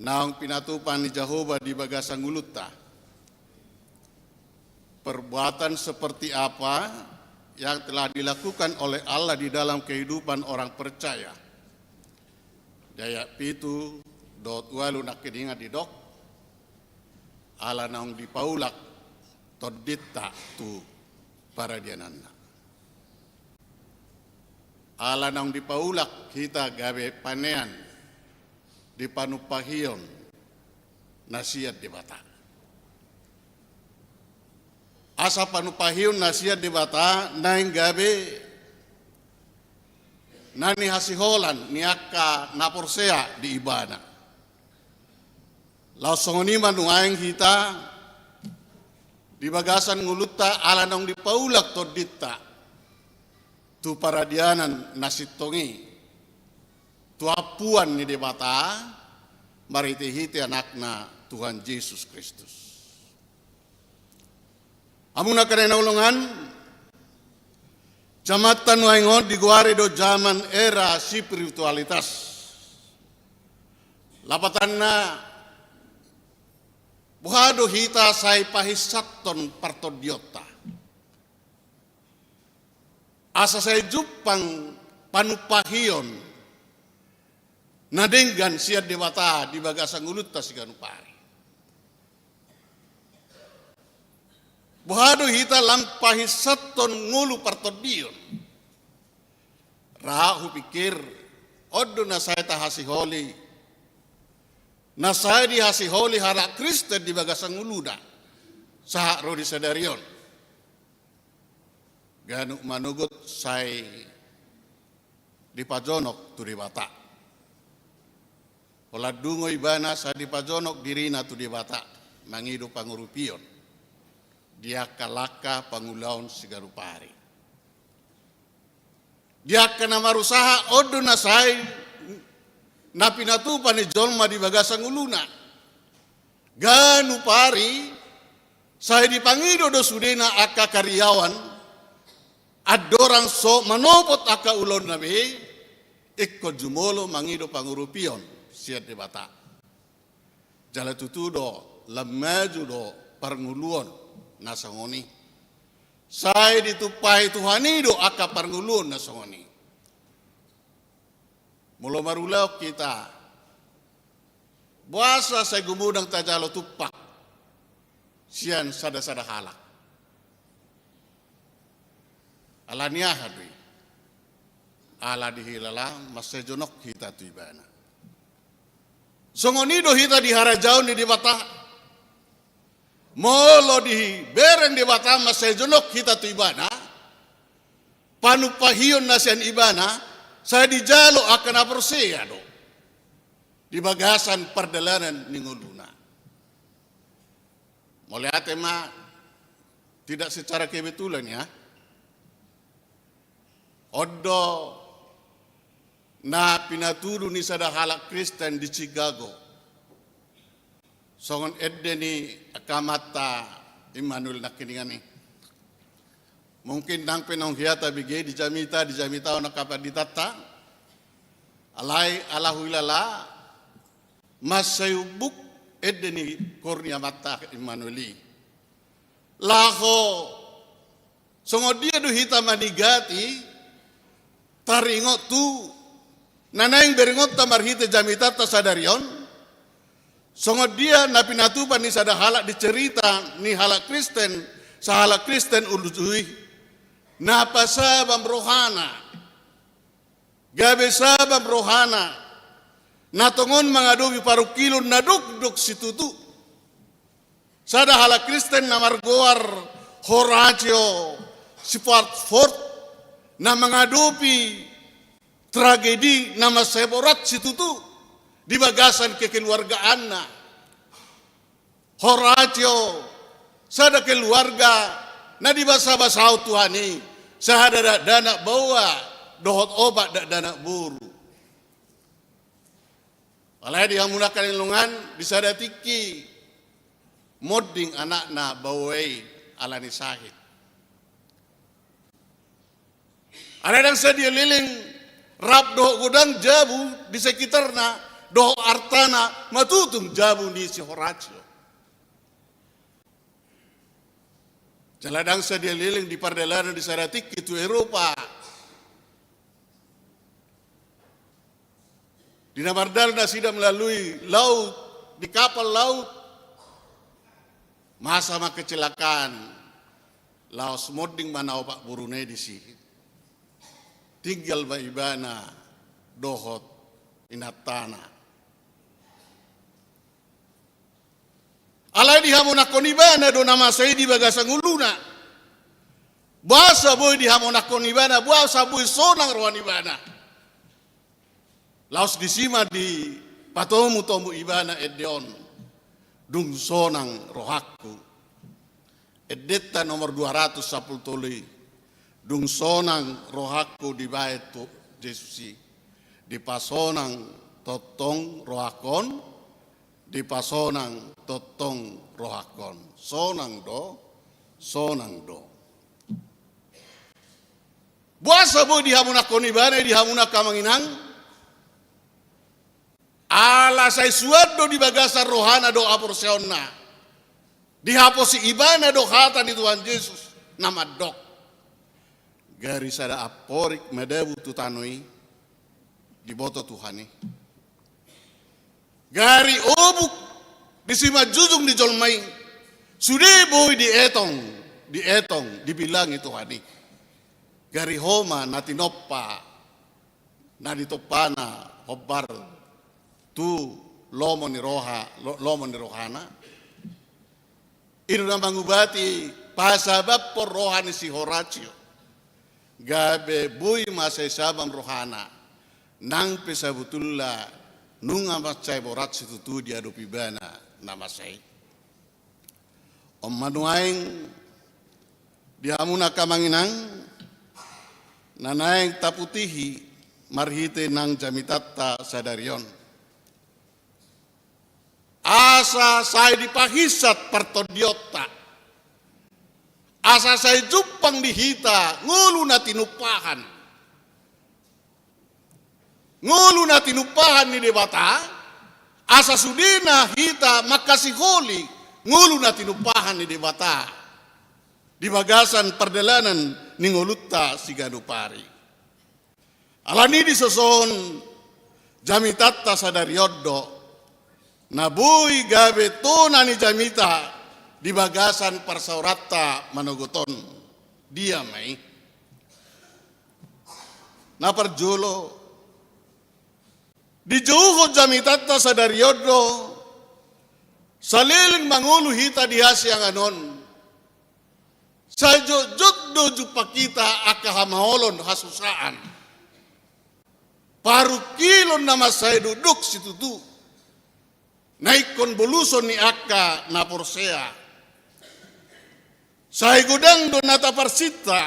naung pinatupa ni Jahowa di bagasan ngolunta? Perbuatan seperti apa yang telah dilakukan oleh Allah di dalam kehidupan orang percaya? Di ayat pitu dohot ualu nangkiningan didok, ala naung dipaulak tondinta tu paradiananna. Ala naung dipaulak hita gabe panean di panumpahion na sian Debata. Asa panumpahion na sian Debata naeng gabe na nihasiholan ni angka na porsea di ibana. Laos songon i ma nuaeng hita di bagasan ngolunta ala naung dipaulak tondinta tu paradianan na sintong i, tu ampuan ni Debata marhitehite Anakna Tuhan Jesus Kristus. Hamu angka na hinaholongan, jamanta nuaeng on digoari do zaman era spiritualitas. Lapatanna, boha do hita sai pahinsathon partondionta, asa sai jumpang panumpahion na denggan sian Debata di bagasan ngolunta siganup ari? Boha do hita lam pahinsathon ngolu partondion? Ra hupikir, on do na sai tahasiholi na sai dihasiholi halak Kristen di bagasan ngoluna sahat ro di sadari on. Ganup manogot sai dipajonok tu Debata. Holan dungo ibana sai dipajonok dirina tu Debata, mangido pangurupion di angka langka pangulaon siganup ari. Di angka na marusaha on do na sai na pinatupa ni jolma di bagasan ngoluna. Ganup ari sai dipangido do sudena angka karyawan, andorang so manopot angka ulaonna be, ingkon jumolo mangido pangurupion sian Debata. Jala tutu do, lam maju do parngoluon na songon i. Sai ditumpahi Tuhan i do angka parngoluon na songon i. Molo marulaon hita, boasa sai gumodang tajalo tumpak sian sada-sada halak? Ala ni aha do i? Ala dihilala mansai jonok hita tu ibana. Songon i do hita di harajaon ni Debata. Molo dibereng Debata mansai jonok hita tu ibana, panumpahion na sian ibana, sai dijalo angka na porsea do di bagasan pardalanan ni ngoluna. Mauliate ma, tidak secara kebetulan ya. On do na pinatudu ni sada halak Kristen di Chicago. Songon ende ni angka amanta Immanuel nangkiningan i. Mungkin nang pe naung hea tabege di jamita, di jamita on angka panditanta. Alai ala huhilala, mansai umbuk ende ni koor ni amanta Immanuel i. Laho songon dia do hita manigati, taringot tu na naeng berengonta marhite jamitanta sadari on, songon dia na pinatupa ni sada halak di cerita ni halak Kristen, sahalak Kristen uju i, na pasabam rohana, gabe sabam rohana, na tongon mangadopi parungkilon na dokdok situtu. Sada halak Kristen na margoar Horatio Spafford, na mangadopi tragedi na mansai borat situtu di bagasan kekeluargaanna. Horatio, sada keluarga na dibasabasahon Tuhan i, sada dakdanak baoa dohot opat dakdanak boru. Alai di hamu angka na hinaholongan, di sada tingki monding anakna baoa i ala ni sahit. Alai ndang sadia leleng rap dohot godang jabu di sekitarna dohot artana matutung jabu ni si Horatio. Jala ndang sadia leleng di pardalanan di sada tingki tu Eropa. Di na mardalan nasida melalui laut, di kapal laut, masa ma kecelakaan, laos monding ma na opat boruna i disi. Tinggal ma ibana dohot inantana. Alai dihamonangkon ibana do na masa i di bagasan ngoluna. Boasa boi dihamonangkon ibana, boasa boi sonang roha ni ibana. Laos disi ma dipatomutomu ibana ende on, dung sonang rohangku. Endenta nomor dua ratus sampulu tolu i. Dung sonang rohangku dibahen tu Jesus i. Dipasonang tongtong rohangkon, dipasonang tongtong rohangkon. Sonang do, sonang do. Boasa boi dihamonangkon ibana i di hamu angka amang inang? Ala sai suan do di bagasan rohana dohot haporseaonna. Dihaposi ibana do hata ni Tuhan Jesus na mandok: Gari sada amporik madabu tu tano i, diboto Tuhan i. Gari obuk di simanjujung ni jolma i, sude boi dietong, dietong, dibilangi Tuhan i. Gari homa na tinompa, na ditompana hombar tu lomo ni roha, lo-, lomo ni rohana. I do na mangubati pasabaphon roha ni si Horatio. Gabe boi mansai sabam rohana, nang pe sabotulna nunga mansai borat situtu diadopi ibana na masa i. On ma nuaeng di hamu angka amang inang, na naeng taputihi marhite nang jamitanta sadari on. Asa sai dipahinsat partondionta. Asa sai jumpang di hita ngolu na tinumpahan. Ngolu na tinumpahan ni Debata, asa sudena hita mangkasiholi ngolu na tinumpahan ni Debata di bagasan pardalanan ni ngolunta siganup ari. Alani i disosohon jamitanta sadari on do, na boi gabe tona ni jamita di bagasan parsaoranta manogot on. Dia ma i? Na parjolo, dijouhon jamitanta sadari on do, saleleng mangolu hita di hasiangan on, sai jotjot do jumpang hita angka hamaolon, hasusaan, parungkilon na mansai dokdok situtu, na ingkon boluson ni angka na porsea. Sai godang do na taparsinta,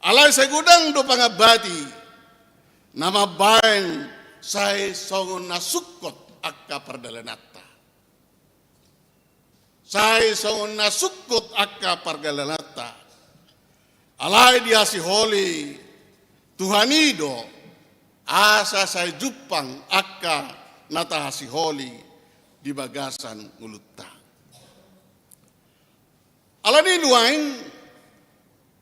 alai sai godang do pangambati, na mambaen sai songon na sungkot angka pardalananta. Sai songon na sungkot angka pardalananta. Alai dihasiholi Tuhan i do, asa sai jumpang angka na tahasiholi di bagasan ngolunta. Alani i nuaeng,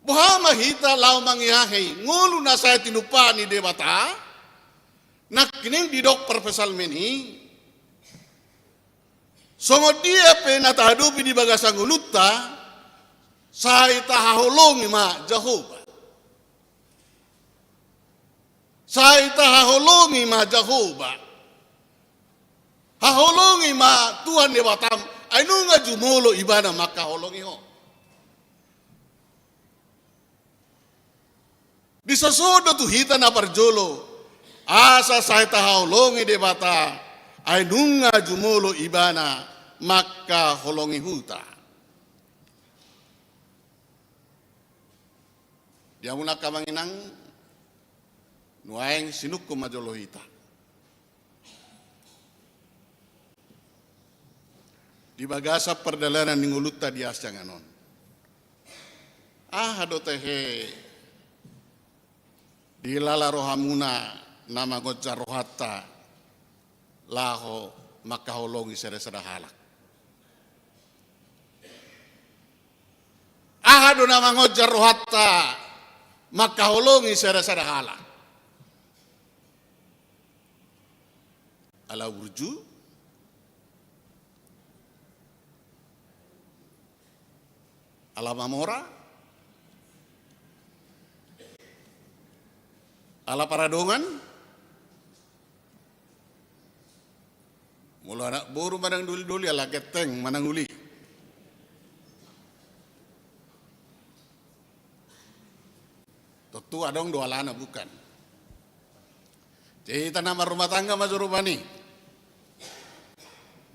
boha ma hita laho mangeahi ngolu na sai tinumpahan ni Debata, nangkining didok parpsalmen i, songon dia pe na tahadopi di bagasan ngolunta, sai tahaholongi ma Jahowa. Sai tahaholongi ma Jahowa. Haholongi ma Tuhan Debatam, ai nunga jumolo ibana mangkaholongi ho. Disosohon do tu hita na parjolo, asa sai tahaholongi Debata, ai nunga jumolo ibana mangkaholongi huta. Di hamu angka amang inang, nuaeng sinungkun ma jolo hita di bagasan pardalanan ni ngolunta di hasiangan on. Aha do tehe dihilala rohamuna na mangonjar rohanta laho mangkaholongi sada-sada halak? Aha do na mangonjar rohanta mangkaholongi sada-sada halak? Ala burju? Ala mamora? Ala paradongan? Molo anak boru manang doli-doli, ala genteng manang uli? Tontu adong do alana, bukan? Jadi hita na marrumah tangga ma jolo rupani.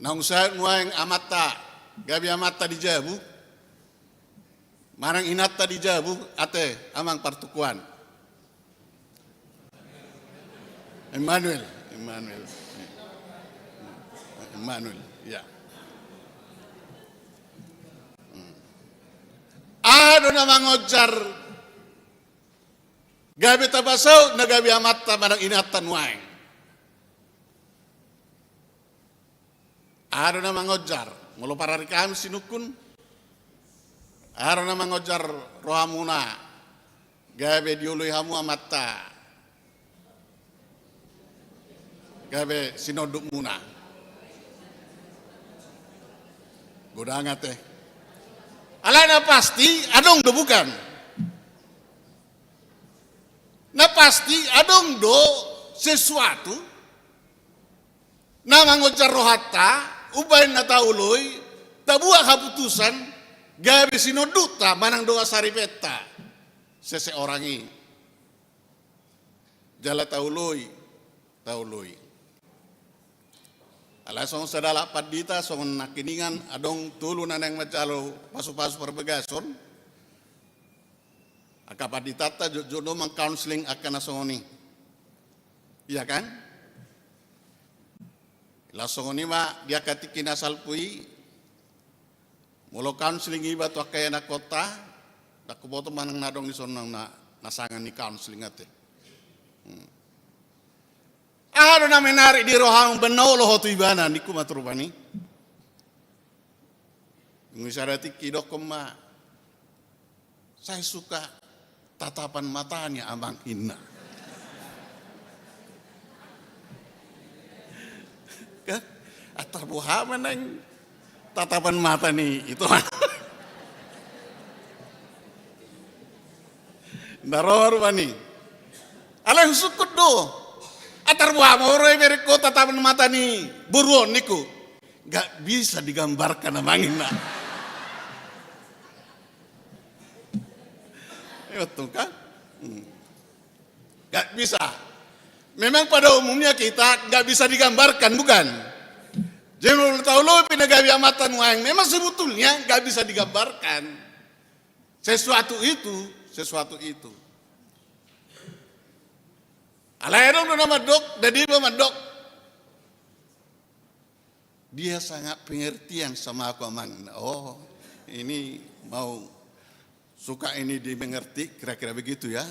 Naung saut nuaeng amanta, gabe amanta di jabu, manang inanta di jabu, ate amang partukuan. Immanuel, Immanuel. Immanuel, ya. Hmm. Aha do na mangonjar gabe tapasaut na gabe amanta manang inanta nuaeng? Aha do na mangonjar? Molo parari hami sinungkun, aha do na mangonjar rohamuna gabe dioloi hamu amanta, gabe sinondukmuna? Godang ate. Alai na pasti adong do, bukan? Na pasti adong do sesuatu Na mangonjar rohanta, umbahen na taoloi, tabuat haputusan, gabe sinondukta manang dongan saripenta seseorang i. Jala taoloi, taoloi. Alai songon sada halak pandita, songon nangkiningan adong tolu na naeng manjalo pasupasu parbagason. Angka panditanta jotjot do mangkaunseling angka na songon i. Iya kan? Laos songon i ma di angka tingki na salpu i, molo kaunseling iba tu angka ianakhonta, ndang huboto manang na adong dison na, na sanga ni kaunseling ate. Hmm. Aha do na menarik di roham umbahen na olo ho tu ibana, ningku ma tu rupani. Dung i sada tingki didokkon ma, "Saya suka tatapan matanya, Amang," ninna. Kan? Atar boha ma naeng tatapan mata ni itu. Nda ro rupani. Alai husungkun do. Atar boha ma ro iberengko tatapan mata ni boru on, ningku. Nggak bisa digambarkan, Amang, ninna. Iya betul kan? Hmm. Nggak bisa. Memang pada umumnya kita nggak bisa digambarkan, bukan? Jadi molo taoloi pe na gabe amanta nuaeng, memang sebetulnya nggak bisa digambarkan. Sesuatu itu, sesuatu itu. Alai adong do na mandok, dadi iba mandok, "Dia sangat pengertian sama aku, Amang." Oh, ini mau suka ini dimengerti, kira-kira begitu ya.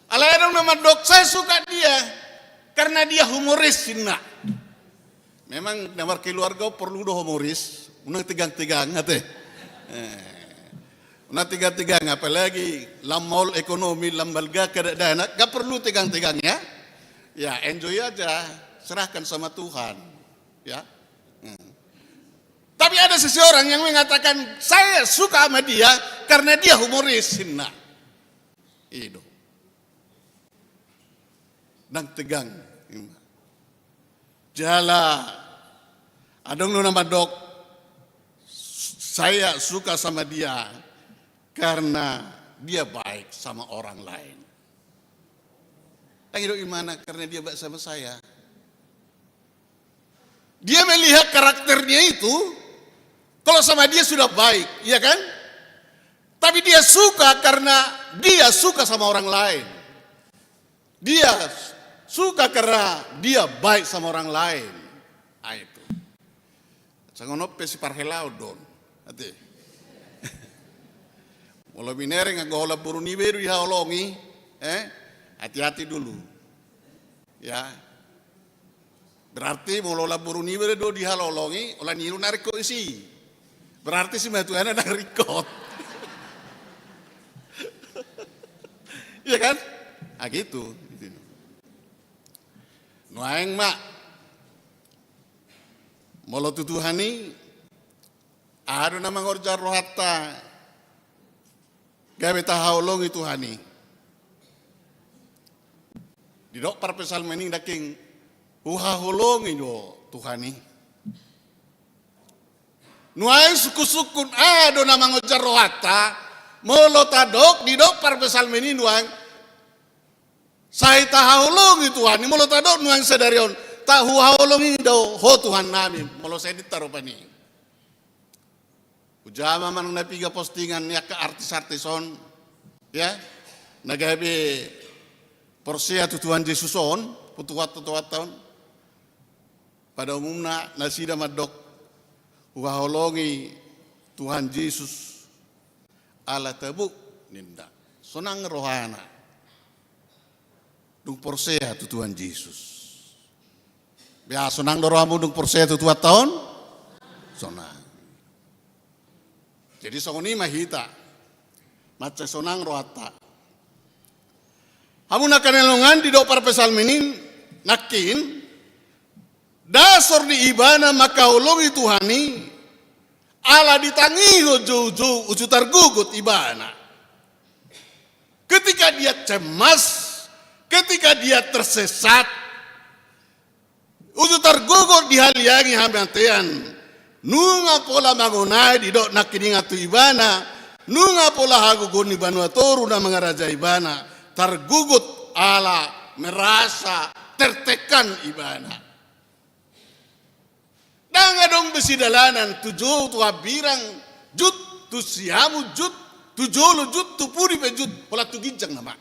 Alai adong na mandok, "Saya suka dia karena dia humoris," ninna. Memang na markeluarga perlu do humoris, unang tegang-tegang ate. Eh, unang tegang-tegang, apalagi lam maol ekonomi, lam balga keadaan, nggak perlu tegang-tegang ya. Ya, enjoy aja, serahkan sama Tuhan. Ya. Hmm. Tapi ada seseorang yang mengatakan, "Saya suka sama dia karena dia humoris," ninna. I do. Ndang tegang. Jala adong do na mandok, "Saya suka sama dia karena dia baik sama orang lain." Ndang i do imana karena dia baik sama saya. Dia melihat karakternya itu, kalau sama dia sudah baik, iya kan? Tapi dia suka karena dia suka sama orang lain. Dia suka karena dia baik sama orang lain. Ah, itu. Songon on pe siparhelaon do on. Ate. Molo binereng anggo holan boru niba i do dihaholongi, eh? Hati-hati dulu. Ya. Berarti molo holan boru niba do dihaholongi, holan i do na ringkot disi. Berarti simatuana na ringkot. Iya kan? Ah, gitu. Nuaeng ma. Molo tu Tuhan i, aha do na mangonjar rohanta gabe tahaholongi Tuhan i. Didok parpsalmen i nangkin, "Huhaholongi do Tuhan i." Nuaeng sungkun-sungkun aha do na mangonjar rohanta, molo tadok didok parpsalmen i nuaeng, "Sai tahaholongi Tuhan i," molo tadok nuaeng sadari on, "Tahuhaholongi do Ho Tuhan nami," molo sai ninta rupani. Hujama manang na piga postingan ni angka artis-artis on, ya, na gabe porsea tu Tuhan Jesus on, potuat-potuat on. Pada umumna nasida mandok, "Huhaholongi Tuhan Jesus ala tabo," ninna. Sonang rohana. Dung porsea tu Tuhan Jesus. Bea sonang do rohamu dung porsea tu Tuhanta on? Sonang. Jadi songon i ma hita. Mansai sonang rohanta. Hamu na hinaholongan, didok parpsalmen i nangkin, dasor ni ibana mangkaholongi Tuhan i, ala ditangihon joujou uju targogot ibana. Ketika dia cemas, ketika dia tersesat, targogot dihaliangi hamatean. Nunga pola mangonai didok nangkiningan tu ibana, nunga pola hagogoon ni banua toru na mangarajai ibana, targogot ala merasa tertekan ibana. Ndang adong be sidalanan tu jou tu hambirang, jut tu siamun, jut tu jolo, jut tu pudi pe jut, holan tu ginjang nama.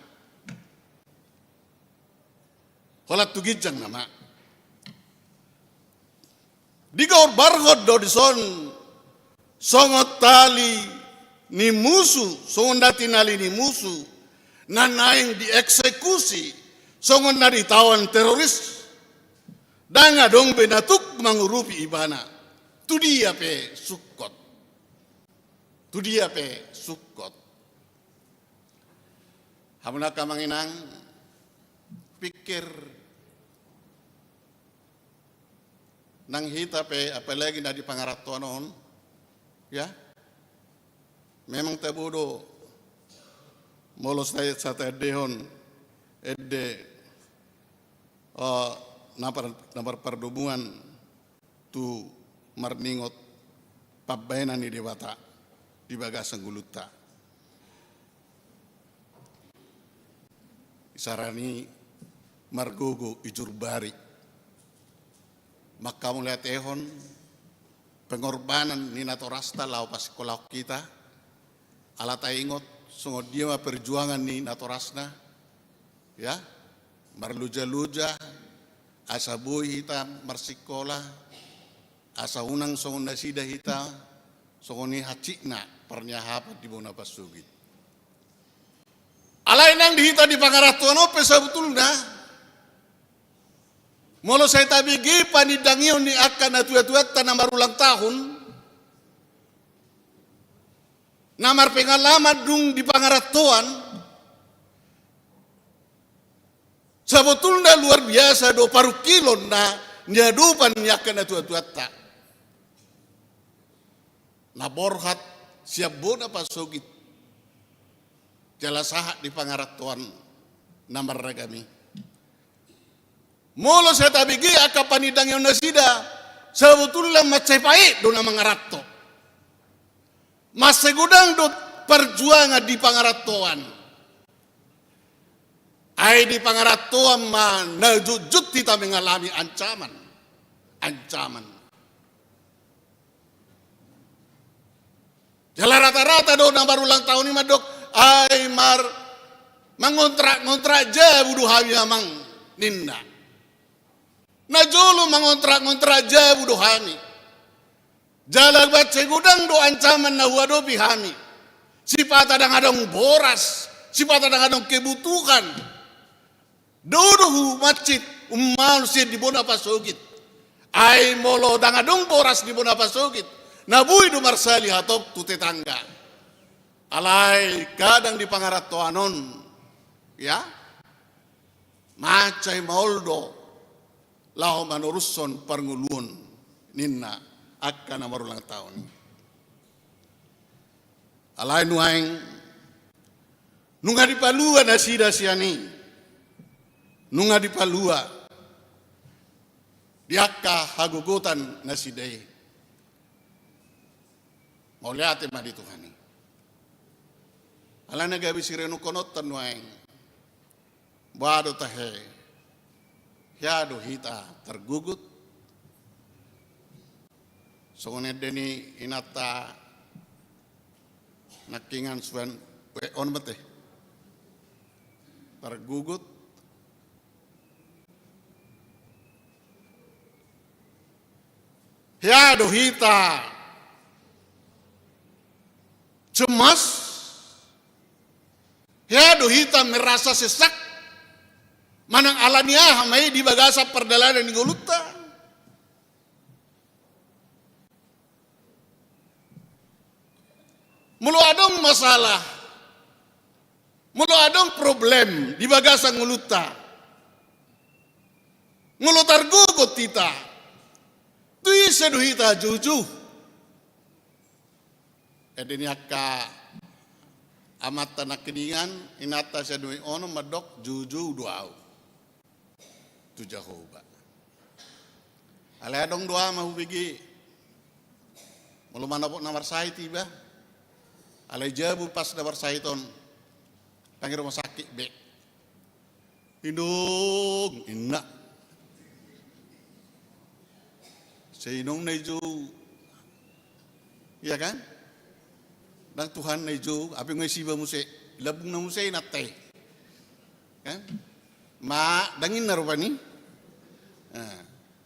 Holan tu ginjang nama. Digombarhon do dison songon tali ni musu, songon na tinali ni musu na naeng dieksekusi, songon na ditawan teroris. Ndang adong be na tuk mangurupi ibana. Tu dia pe sungkot. Tu dia pe sungkot. Hamu angka amang inang, pikir nang hita pe, apalagi na di pangarantoan on, ya. Memang tabo do molo sai sataendehon ende, eh, na par-, na marpardomuan tu marningot pambahenan ni Debata di bagasan ngolunta. Isarana i margogo ijurbari. Manghamauliatehon pengorbanan ni natorasta laho pasingkolahon hita. Ala taingot songon dia ma perjuangan ni natorasna. Ya, marloja-loja, asa boi hita marsingkola, asa unang songon nasida hita, songon i hansikna parniahapan di bona pansogit. Alai nang di hita di pangarantoan on pe sabotulna, molo sai tabege panindangion ni angka natuatuanta na marulang tahun, na marpengalaman dung di pangarantoan, sabotulna luar biasa do parungkilon na niadopan ni angka natuatuanta. Na borhat sian bona pansogit jala sahat di pangarantoan na marragam i. Molo sai tabege angka panindangion nasida, sabotulna mansai paet do na mangaranto. Mansai godang do parjuangan di pangarantoan. Ai di pangarantoan ma na jotjot hita mengalami ancaman. Ancaman. Jala rata-rata do na marulang tahun i mandok, ai mar-, mangontrak-ngontrak jabu do hami amang, ninna. Najolo mangontrak-ngontrak jabu do hami. Jala mansai godang do ancaman na huadopi hami. Sipata ndang adong boras, sipata ndang adong kebutuhan. Dao do humansit, ummaon sian di bona pasogit. Ai molo ndang adong boras di bona pasogit, na boi do marsali hatop tu tetangga. Alai kadang di pangarantoan on, ya, mansai maol do laho manorushon parngoluon ninna angka na marulang tahun i. Alai nuaeng nunga dipalua nasida sian i, nunga dipalua di angka hagogotan nasida i. Mauliate ma di Tuhan i. Alana gabe sirenungkononta nuaeng. Boha do tahe? Hea do hita targogot? Songon ende ni inanta nangkiningan suan, we on mate. Targogot. Hea do hita cemas? Hea do hita merasa sesak? Manang ala ni aha ma i di bagasan pardalanan ni ngolunta? Molo adong masalah, molo adong problem di bagasan ngolunta, molo targogot hita, tu ise do hita joujou? Ende ni angka amanta nangkiningan, inanta sian dua i ono mandok, joujou do ahu tu Jahowa. Alai adong do ama hubege, molo manopot na marsahit iba, alai jabu pas na marsahit on, ndang i rumah sakit be. Inong, inna. Sai inongna i jou. Iya kan? Ndang Tuhanna i jou, hape nunga isiba muse, lambungna muse inanta i. Kan? Ma, ndang inna rupani. Nah,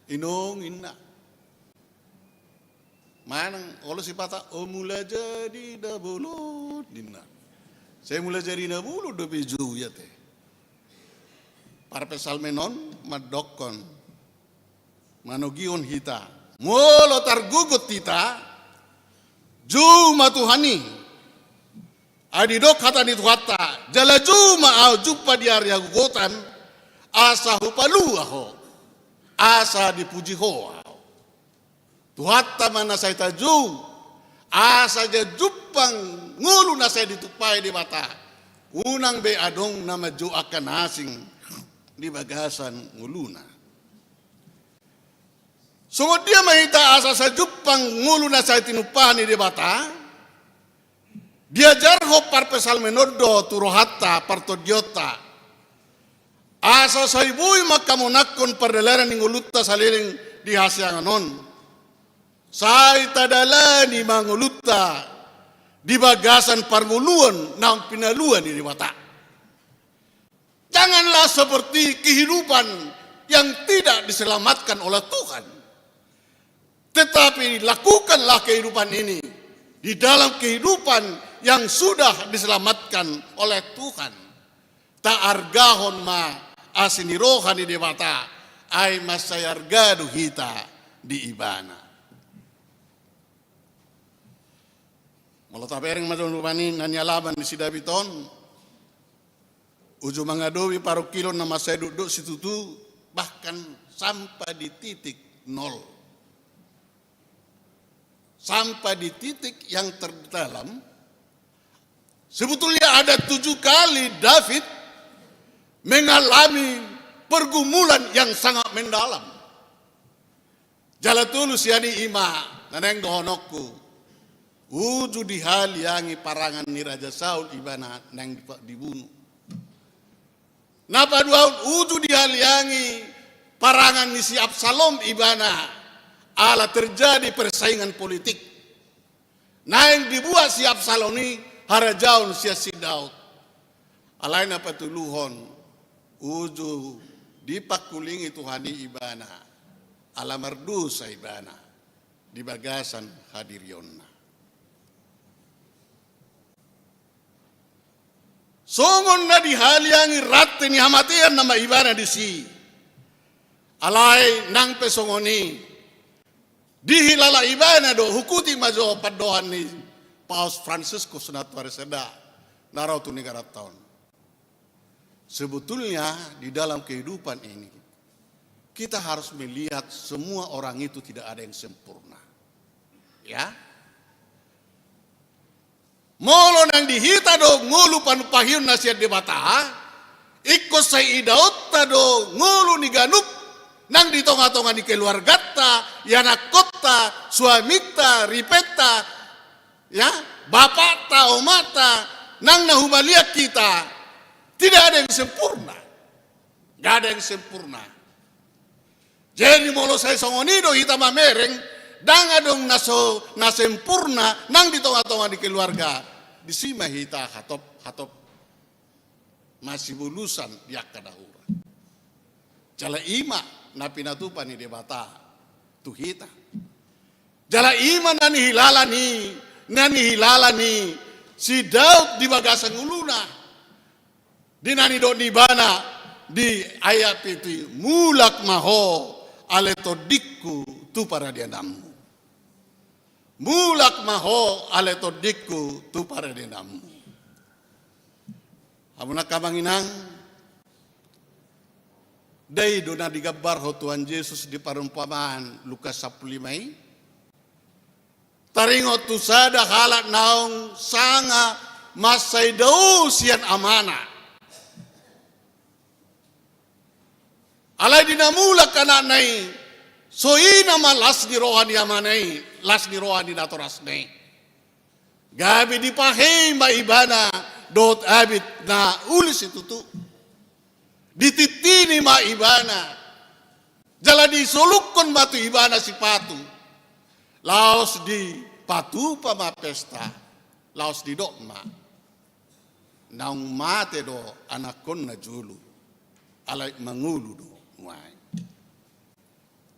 inong, inna. Manang olo sipata, "O mula jadi na bolon," ninna. Sai mula jadi na bolon dope jou i ate. Parpsalmen on mandokkon, manogihon hita, molo targogot hita, jou ma Tuhan i. Ai didok hata ni Tuhanta, "Jala jou ma ahu jumpa di ari hagogotan, asa hupalua ho, asa dipuji ho ahu." Tuhanta ma na sai tajou, asa sai jumpang ngolu na sai ditumpahi Debata. Unang be adong na manjou angka na asing di bagasan ngoluna. Songon dia ma hita asa sai jumpang ngolu na sai tinumpahi Debata? Diajarhon parpsalmen on do tu rohanta, partondionta. Asa sai boi mangkamonangkon pardalanan ni ngolunta saleleng di hasiangan on. Sai tadalani ma ngolunta di bagasan parngoluon naung pinalua ni Debata. Janganlah seperti kehidupan yang tidak diselamatkan oleh Tuhan. Tetapi lakukanlah kehidupan ini di dalam kehidupan yang sudah diselamatkan oleh Tuhan. Taargahon ma asi ni roha ni Debata, ai mansai arga do hita di Ibana. Molo tabereng ma jolo rupani na nialaman ni si David on, uju mangadopi parungkilon na mansai dokdok situtu, bahkan sampai di titik nol. Sampai di titik yang terdalam, sebetulnya ada tujuh kali David mengalami pergumulan yang sangat mendalam. Jala tolu sian i ima na naeng dohononku. Uju dihaliangi parangan ni Raja Saul ibana naeng dipa-, dibunu. Na paduahon uju dihaliangi parangan ni si Absalom ibana ala terjadi persaingan politik. Naeng dibuat si Absalom i harajaon sian si Daud. Alai na patoluhon, uju dipangkulingi Tuhan i ibana, ala mardosa ibana di bagasan hadirionna. Songon na dihaliangi rante ni hamatean nama ibana disi. Alai nang pe songon i, dihilala ibana do, hukuti ma jo pandohan ni Paus Fransiskus na tuari sada na ro tu negaranta on. Sebetulnya di dalam kehidupan ini, kita harus melihat semua orang itu tidak ada yang sempurna. Ya. Molo naeng di hita do ngolu panumpahion na sian Debata, ingkon sai idaonta do ngolu ni ganup nang di tonga-tonga ni keluarganta, ianakkonta, suaminta, ripenta, ya, bapakta, omata, nang na humaliang hita, tidak ada yang sempurna. Nggak ada yang sempurna. Jadi molo sai songon i do hita mamereng, ndang adong na so, na sempurna nang di tonga-tonga ni keluarga. Disi ma hita hatop, hatop masibolusan di angka na hurang. Jala i ma na pinatupa ni Debata tu hita. Jala i ma na nihilala ni, na nihilala ni si Daud di bagasan ngoluna. Di na nidok ni ibana di ayat pitu i, "Mulak ma ho ale tondingku tu paradiananmu." Mulak ma ho ale tondingku tu paradiananmu. Hamu angka amang inang, ndai do na digambarhon Tuhan Jesus di parumpamaan Lukas sampulu lima i? Taringot tu sada halak naung sanga mansai dao sian amana. Alai di na mulak anakna i, So i nama las ni roha ni amana i, las ni roha ni natorasna i. Gabe dipahei ma ibana dohot abit na uli situtu. Ditintini ma ibana. Jala disolukkon ma tu ibana sipatu. Laos dipatupa ma pesta. Laos didok ma, naung mate do anakkon na jolo. Alai mangolu do nuaeng.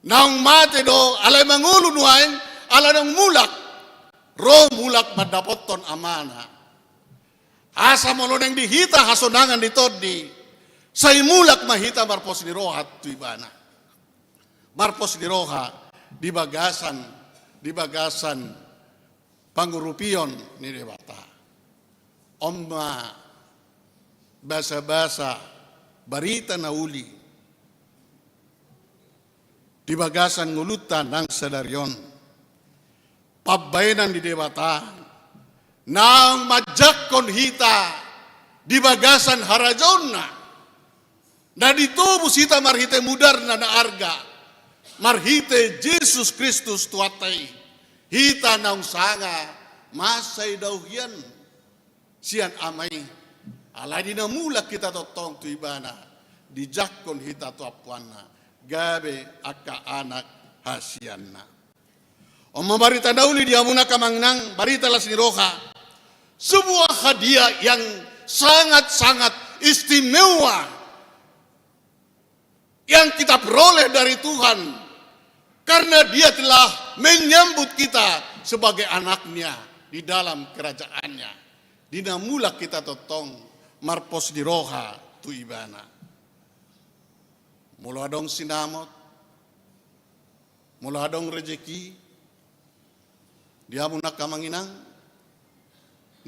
Naung mate do, alai mangolu nuaeng, ala naung mulak. Ro mulak mandapothon amana. Asa molo naeng di hita hasonangan ni tondi, sai mulak ma hita marpos ni roha tu ibana. Marpos ni roha di bagasan, di bagasan pangurupion ni Debata. On ma basabasa barita na uli di bagasan ngolunta nang sadari on. Pambahenan ni Debata naung manjangkon hita di bagasan harajaonna. Na ditobus hita marhite mudarna na arga, marhite Jesus Kristus Tuhanta i, hita naung sanga mansai dao hian sian Ama i. Alai di na mulak hita tongtong tu ibana, dijangkon hita tu ampuanna, gabe angka anak hasianna. On ma barita na uli di hamu angka amang inang, barita las ni roha. Sebuah hadiah yang sangat-sangat istimewa yang kita peroleh dari Tuhan, karena Dia telah menyambut kita sebagai anak-Nya di dalam kerajaan-Nya. Di na mulak hita tongtong marpos ni roha tu ibana. Molo adong sinamot, molo adong rejeki, di hamu angka amang inang,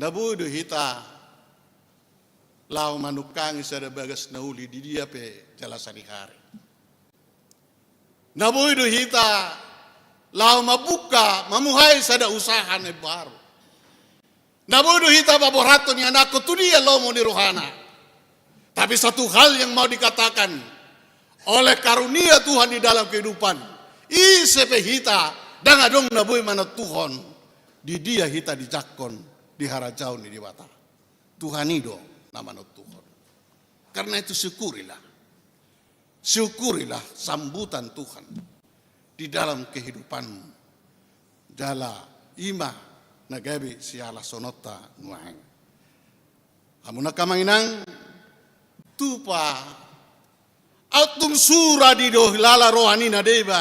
na boi do hita laho manungkangi sada bagas na uli di dia pe jala sadihari. Na boi do hita laho mambuka, mamuhai sada usaha na imbaru. Na boi do hita paborhathon ni anakko tu dia lomo ni rohana. Tapi satu hal yang mau dikatakan, oleh karunia Tuhan di dalam kehidupan, ise pe hita, ndang adong na boi manontuhon di dia hita dijangkon di harajaon ni Debata. Tuhan i do na manontuhon. Karena itu syukurilah. Syukurilah sambutan Tuhan di dalam kehidupanmu. Jala i ma na gabe sialahononta nuaeng. Hamu angka amang inang, tupa, aut tung sura di do hilala roha ni na deba,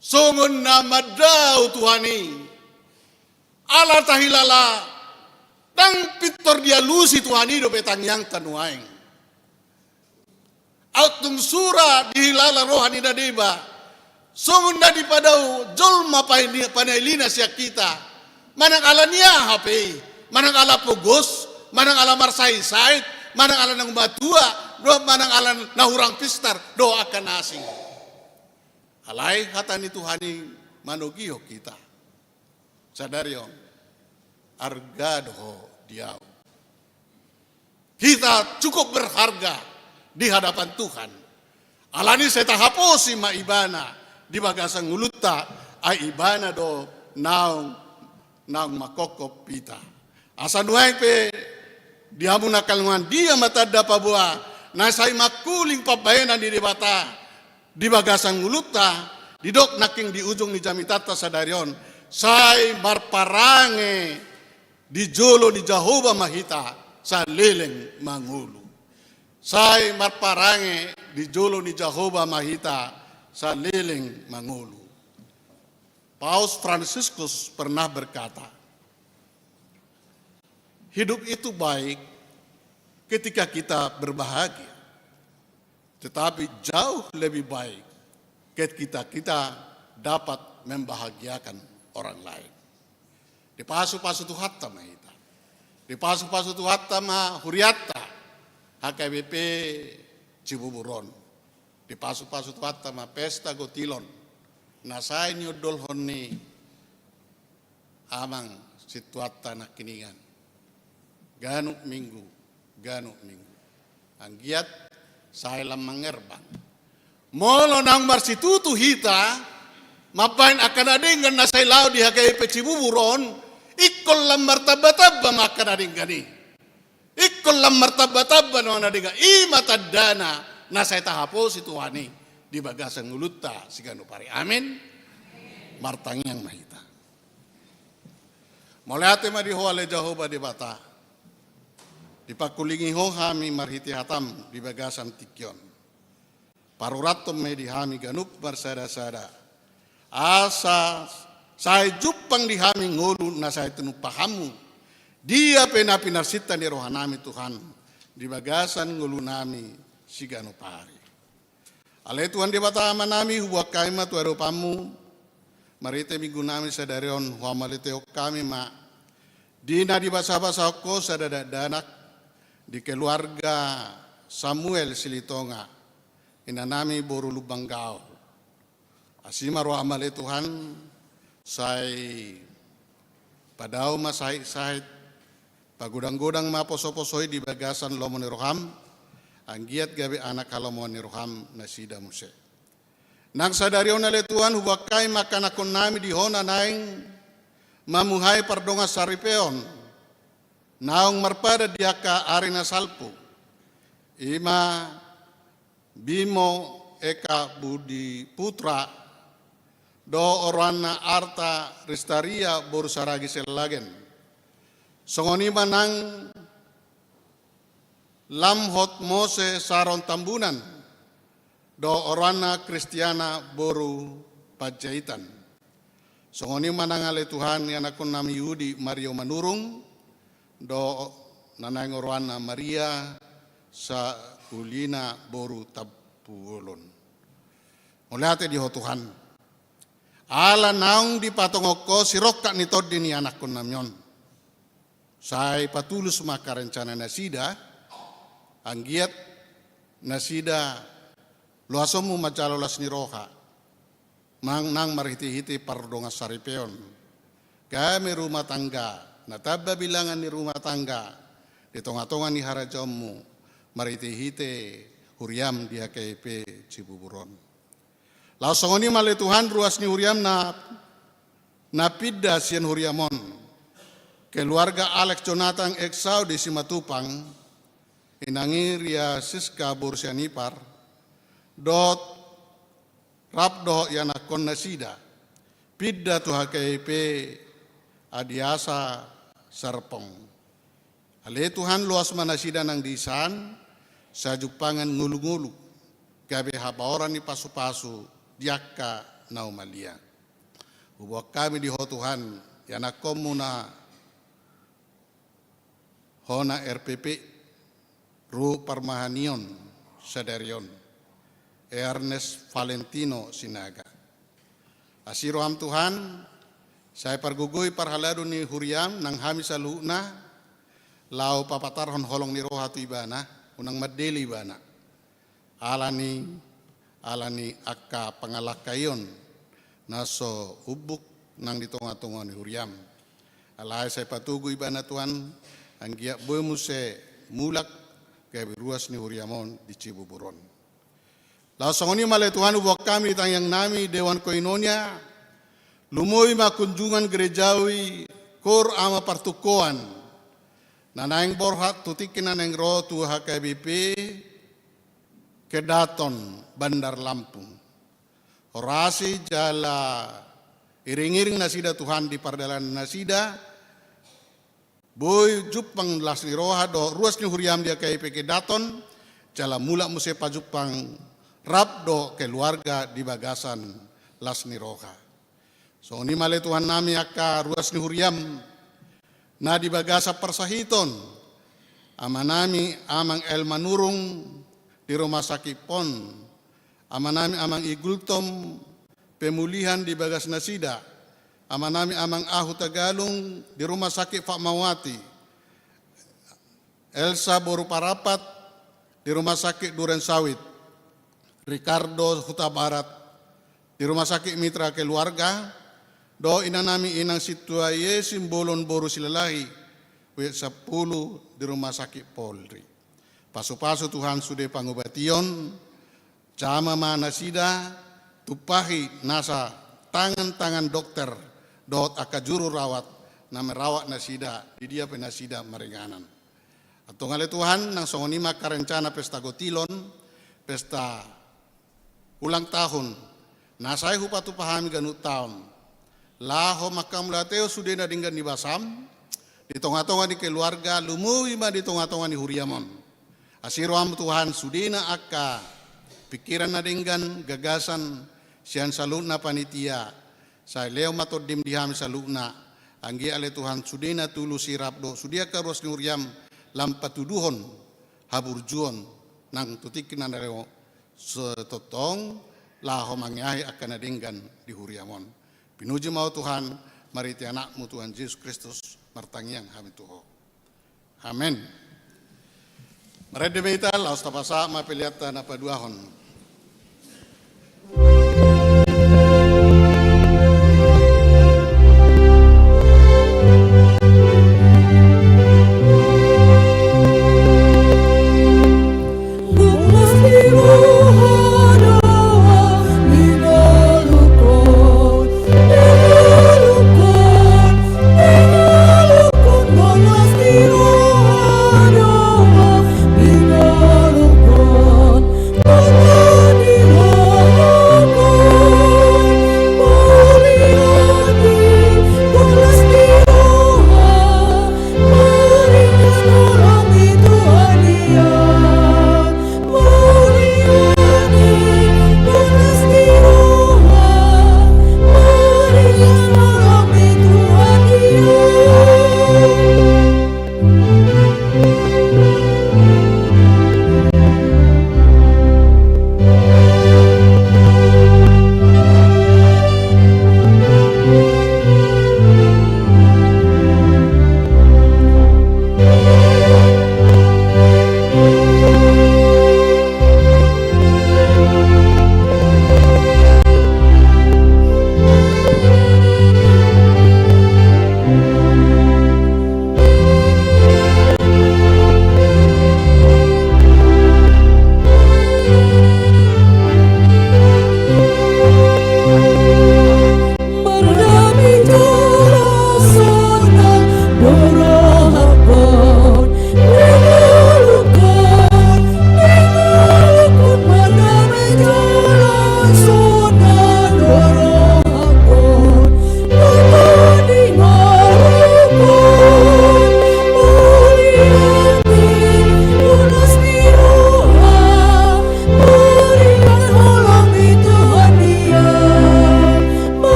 songon na mandao Tuhan i. Ala tahilala, ndang pintor dialusi Tuhan i dope tangiangta nuaeng. Aut tung sura di hilala roha ni na deba, songon na dipadao jolma panailina sian hita, manang ala ni aha pe, manang ala pogos, manang ala marsaitsait, manang ala naung matua, dohot manang ala na hurang pistar dohot angka na asing. Alai hata ni Tuhan i manogihon hita sadari on, arga do ho di ahu. Hita cukup berharga di hadapan Tuhan. Alani i sai tahaposi ma Ibana di bagasan ngolunta, ai Ibana do naung, naung manghophop hita. Asa nuaeng pe di hamu angka amang inang, dia ma tanda paboa na sai mangkuling pambahenan ni Debata di bagasan ngolunta, didok nangkin di ujung ni jamitanta sadari on, sai marparange di jolo ni Jahowa ma hita saleleng mangolu. Sai marparange di jolo ni Jahowa ma hita saleleng mangolu. Paus Fransiskus pernah berkata, hidup itu baik ketika kita berbahagia. Tetapi jauh lebih baik ketika kita dapat membahagiakan orang lain. Dipasupasu Tuhanta ma hita. Dipasupasu Tuhanta ma hurianta H K B P Cibubur on. Dipasupasu Tuhanta ma pesta gotilon na sai niondolhon ni Amang Sintuanta nangkiningan. Ganup minggu, ganup minggu. Anggiat sai lam mangerbang. Molo naung marsitutu hita mambahen angka na denggan na sai laho di H K B P Cibubur on, ingkon lam martamba-tamba ma angka na denggan i. Ingkon lam martamba-tamba ma na denggan i, i ma tandana na sai tahaposi Tuhan i di bagasan ngolunta siganup ari. Amin. Martangiang ma hita. Mauliate ma di Ho ale Jahowa Debata, dipangkulingi Ho hami marhite hataM di bagasan tingki on. Parurathon ma i di hami ganup marsada-sada, asa sai jumpang di hami ngolu na sai tinumpahanMu, dia pe na pinarsinta ni rohanami Tuhan, di bagasan ngolunami siganup ari. Ale Tuhan Debata Amanami, huboan hami ma tu adopanMu, marhite minggunami sadari on, huhamauliatehon hami ma di na dibasabasahon Ho sada dakdanak, di keluarga Samuel Silitonga, inanami boru Lumban Gaol. Asi ma rohaM ale Tuhan, sai padao ma sahit-sahit, pagodang-godang ma poso-poso i di bagasan lomo ni rohaM, anggiat gabe anak halomoan ni rohaM nasida muse. Nang sadari on ale Tuhan, huboan hami ma angka anakkonnami di Ho na naeng mamuhai pardongansaripeon naung marpadan di angka ari na salpu, i ma Bimo Eka Budi Putra, dohot oroanna Arta Ristaria boru Saragi Sellagen. Songon i ma nang Lamhot Mose Saron Tambunan, dohot oroanna Kristiana boru Panjaitan. Songon i ma nang ale Tuhan ni anakkonnami Yudi Mario Manurung, dohot na naeng oroanna Maria Saulina boru Tampubolon. Mauliate di Ho Tuhan, ala naung dipatongon Ho sirongkap ni tondi ni anakkonnami on. Sai patulus ma angka rencana nasida, anggiat nasida loasonMu manjalo las ni roha, nang, nang marhite-hite pardongansaripeon. Gabe rumah tangga na tamba bilangan ni rumah tangga di tonga-tonga ni harajaonMu, marhite-hite huriaM di H K B P Cibubur on. Laos songon i ma ale Tuhan ruas ni huriaM na, na pinda sian huriaM on. Keluarga Alex Jonathan Eksau di Simatupang, inang i Ria Siska boru Sianipar, dohot rap dohot ianakkon nasida, pinda tu H K B P Adiasa Serpong. Ale Tuhan, loas ma nasida nang dison, sai jumpangan ngolu-ngolu, gabe habaoran ni pasu-pasu di angka na humaliang. Huboan hami di Ho Tuhan, ianakkonMu na hona R P P, ruhut parmahanion sadari on, Ernest Valentino Sinaga. Asi rohaM Tuhan, sai pargogoi parhalado ni huriaM nang hami saluhutna, laho papatarhon holong ni roha tu ibana, unang mandele ibana. Ala ni, ala ni angka pangalangkaion na so umbuk nang di tonga-tonga ni huriaM. Alai sai patogu ibana Tuhan, anggiat boi muse mulak gabe ruas ni huriaM on di Cibubur on. Laos songon i ma ale Tuhan, huboan hami tangiangnami Dewan Koinonia, lumobi ma kunjungan gerejawi Koor Ama Partungkoan na naeng borhat tu tingki na naeng ro tu H K B P Kedaton Bandar Lampung. Horasi jala iring-iring nasida Tuhan di pardalanan nasida, boi jumpang las ni roha dohot ruas ni huriaM di H K B P Kedaton, jala mulak muse pajumpang rap dohot keluarga di bagasan las ni roha. Songon i ma ale Tuhannami angka ruas ni huriaM na di bagasan parsahiton, amanami Amang L Manurung di Rumah Sakit Pon, amanami Amang I Gultom pemulihan di bagas nasida, amanami Amang A Hutagalung di Rumah Sakit Fatmawati, Elsa boru Parapat di Rumah Sakit Duren Sawit, Ricardo Hutabarat di Rumah Sakit Mitra Keluarga, dohot inanami Inang Sintua I E Simbolon boru Silalahi, W sampulu di Rumah Sakit Polri. Pasu-pasu Tuhan sude pangubation, Jama ma nasida, tumpahi nasa tangan-tangan dokter dohot angka juru rawat na merawat nasida di dia pe nasida maringanan. Antong ale Tuhan, nang songon i ma angka rencana pesta gotilon, pesta ulang tahun na sai hupatupa hami ganup taon. Laho manghamauliatehon sude na denggan di basam, di tonga-tonga ni keluarga, lumobi ma di tonga-tonga ni huriam on. Asi roham Tuhan, sudena angka pikiran na denggan, gagasan, sian saluhutna panitia, sai lehon ma tondim di hami saluhutna, anggiat ale Tuhan sudena tulu sirap dohot sude angka ruas ni huriam lam patuduhon haburjuon nang tu tingki na leleng on, sitongtong laho mangeahi angka na denggan di huriam on. Pinuji ma Ho Tuhan, marhite Anakmu Tuhan Jesus Kristus martangiang hami tu Ho. Amen. Marende ma hita, laos tapasahat ma peleanta na paduahon.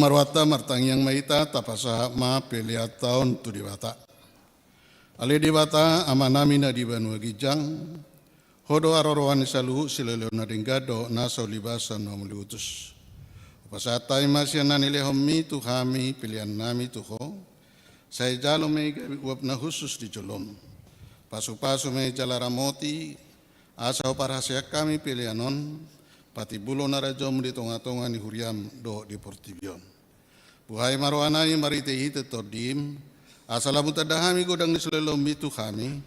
Rohanta, martangiang ma hita, tapasahat ma peleanta on tu Debata. Ale Debata, Amanami na di banua ginjang, Ho do haroroan ni saluhut silehon na denggan dohot na so ulibasa na umbasa. Hupasahat hami ma sian na nilehonMi tu hami peleannami tu Ho, sai jalo ma i gabe uap na hushus di joloM. Pasupasu ma i jala ramoti, asa huparhaseang hami pelean on, patimbulhon harajaonMu di tongatonga ni huriaM dohot di portibi on. Buhai ma rohanami marhitehite TondiM, asa lam hutanda hami godang ni silehonMi tu hami,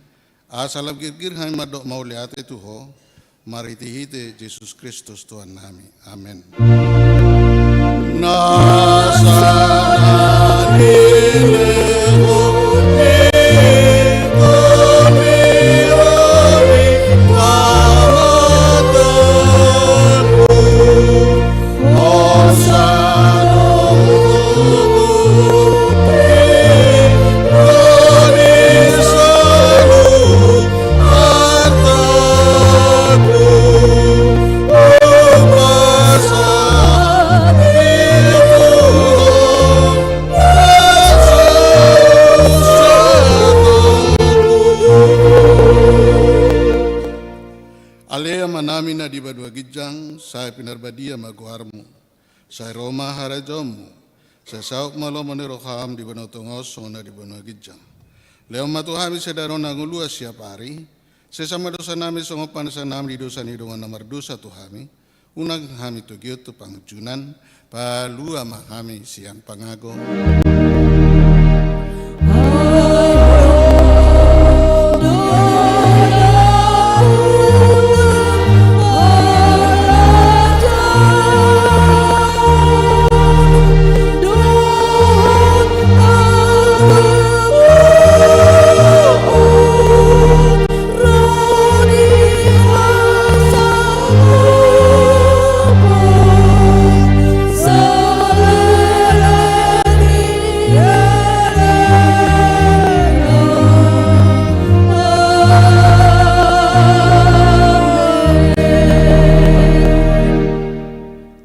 asa lam girgir hami mandok mauliate tu Ho, marhitehite Jesus Kristus Tuhannami. Amen. Ale Amanami na di banua ginjang, sai pinarbadia ma goarMu. Sai ro ma harajaonMu. Sai saut ma lomo ni rohaM di banua tonga on songon na di banua ginjang. Lehon ma tu hami sadari on hangoluan siapari. Sesa ma dosanami songon panesanami di dosa ni dongan na mardosa tu hami. Unang hami togihon tu pangunjunan, palua ma hami sian pangago.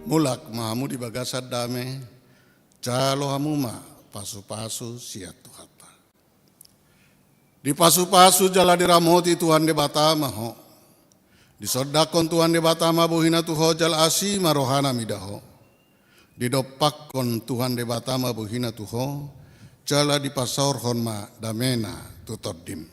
Mulak ma hamu di bagasan dame, jalo hamu ma pasupasu sian Tuhanta. Dipasupasu jala diramoti Tuhan Debata ma ho. Disondangkon Tuhan Debata ma bohiNa tu ho jala asi ma rohaNa mida ho. Didompakkon Tuhan Debata ma bohiNa tu ho, jala dipasaorhon ma dameNa tu tondim.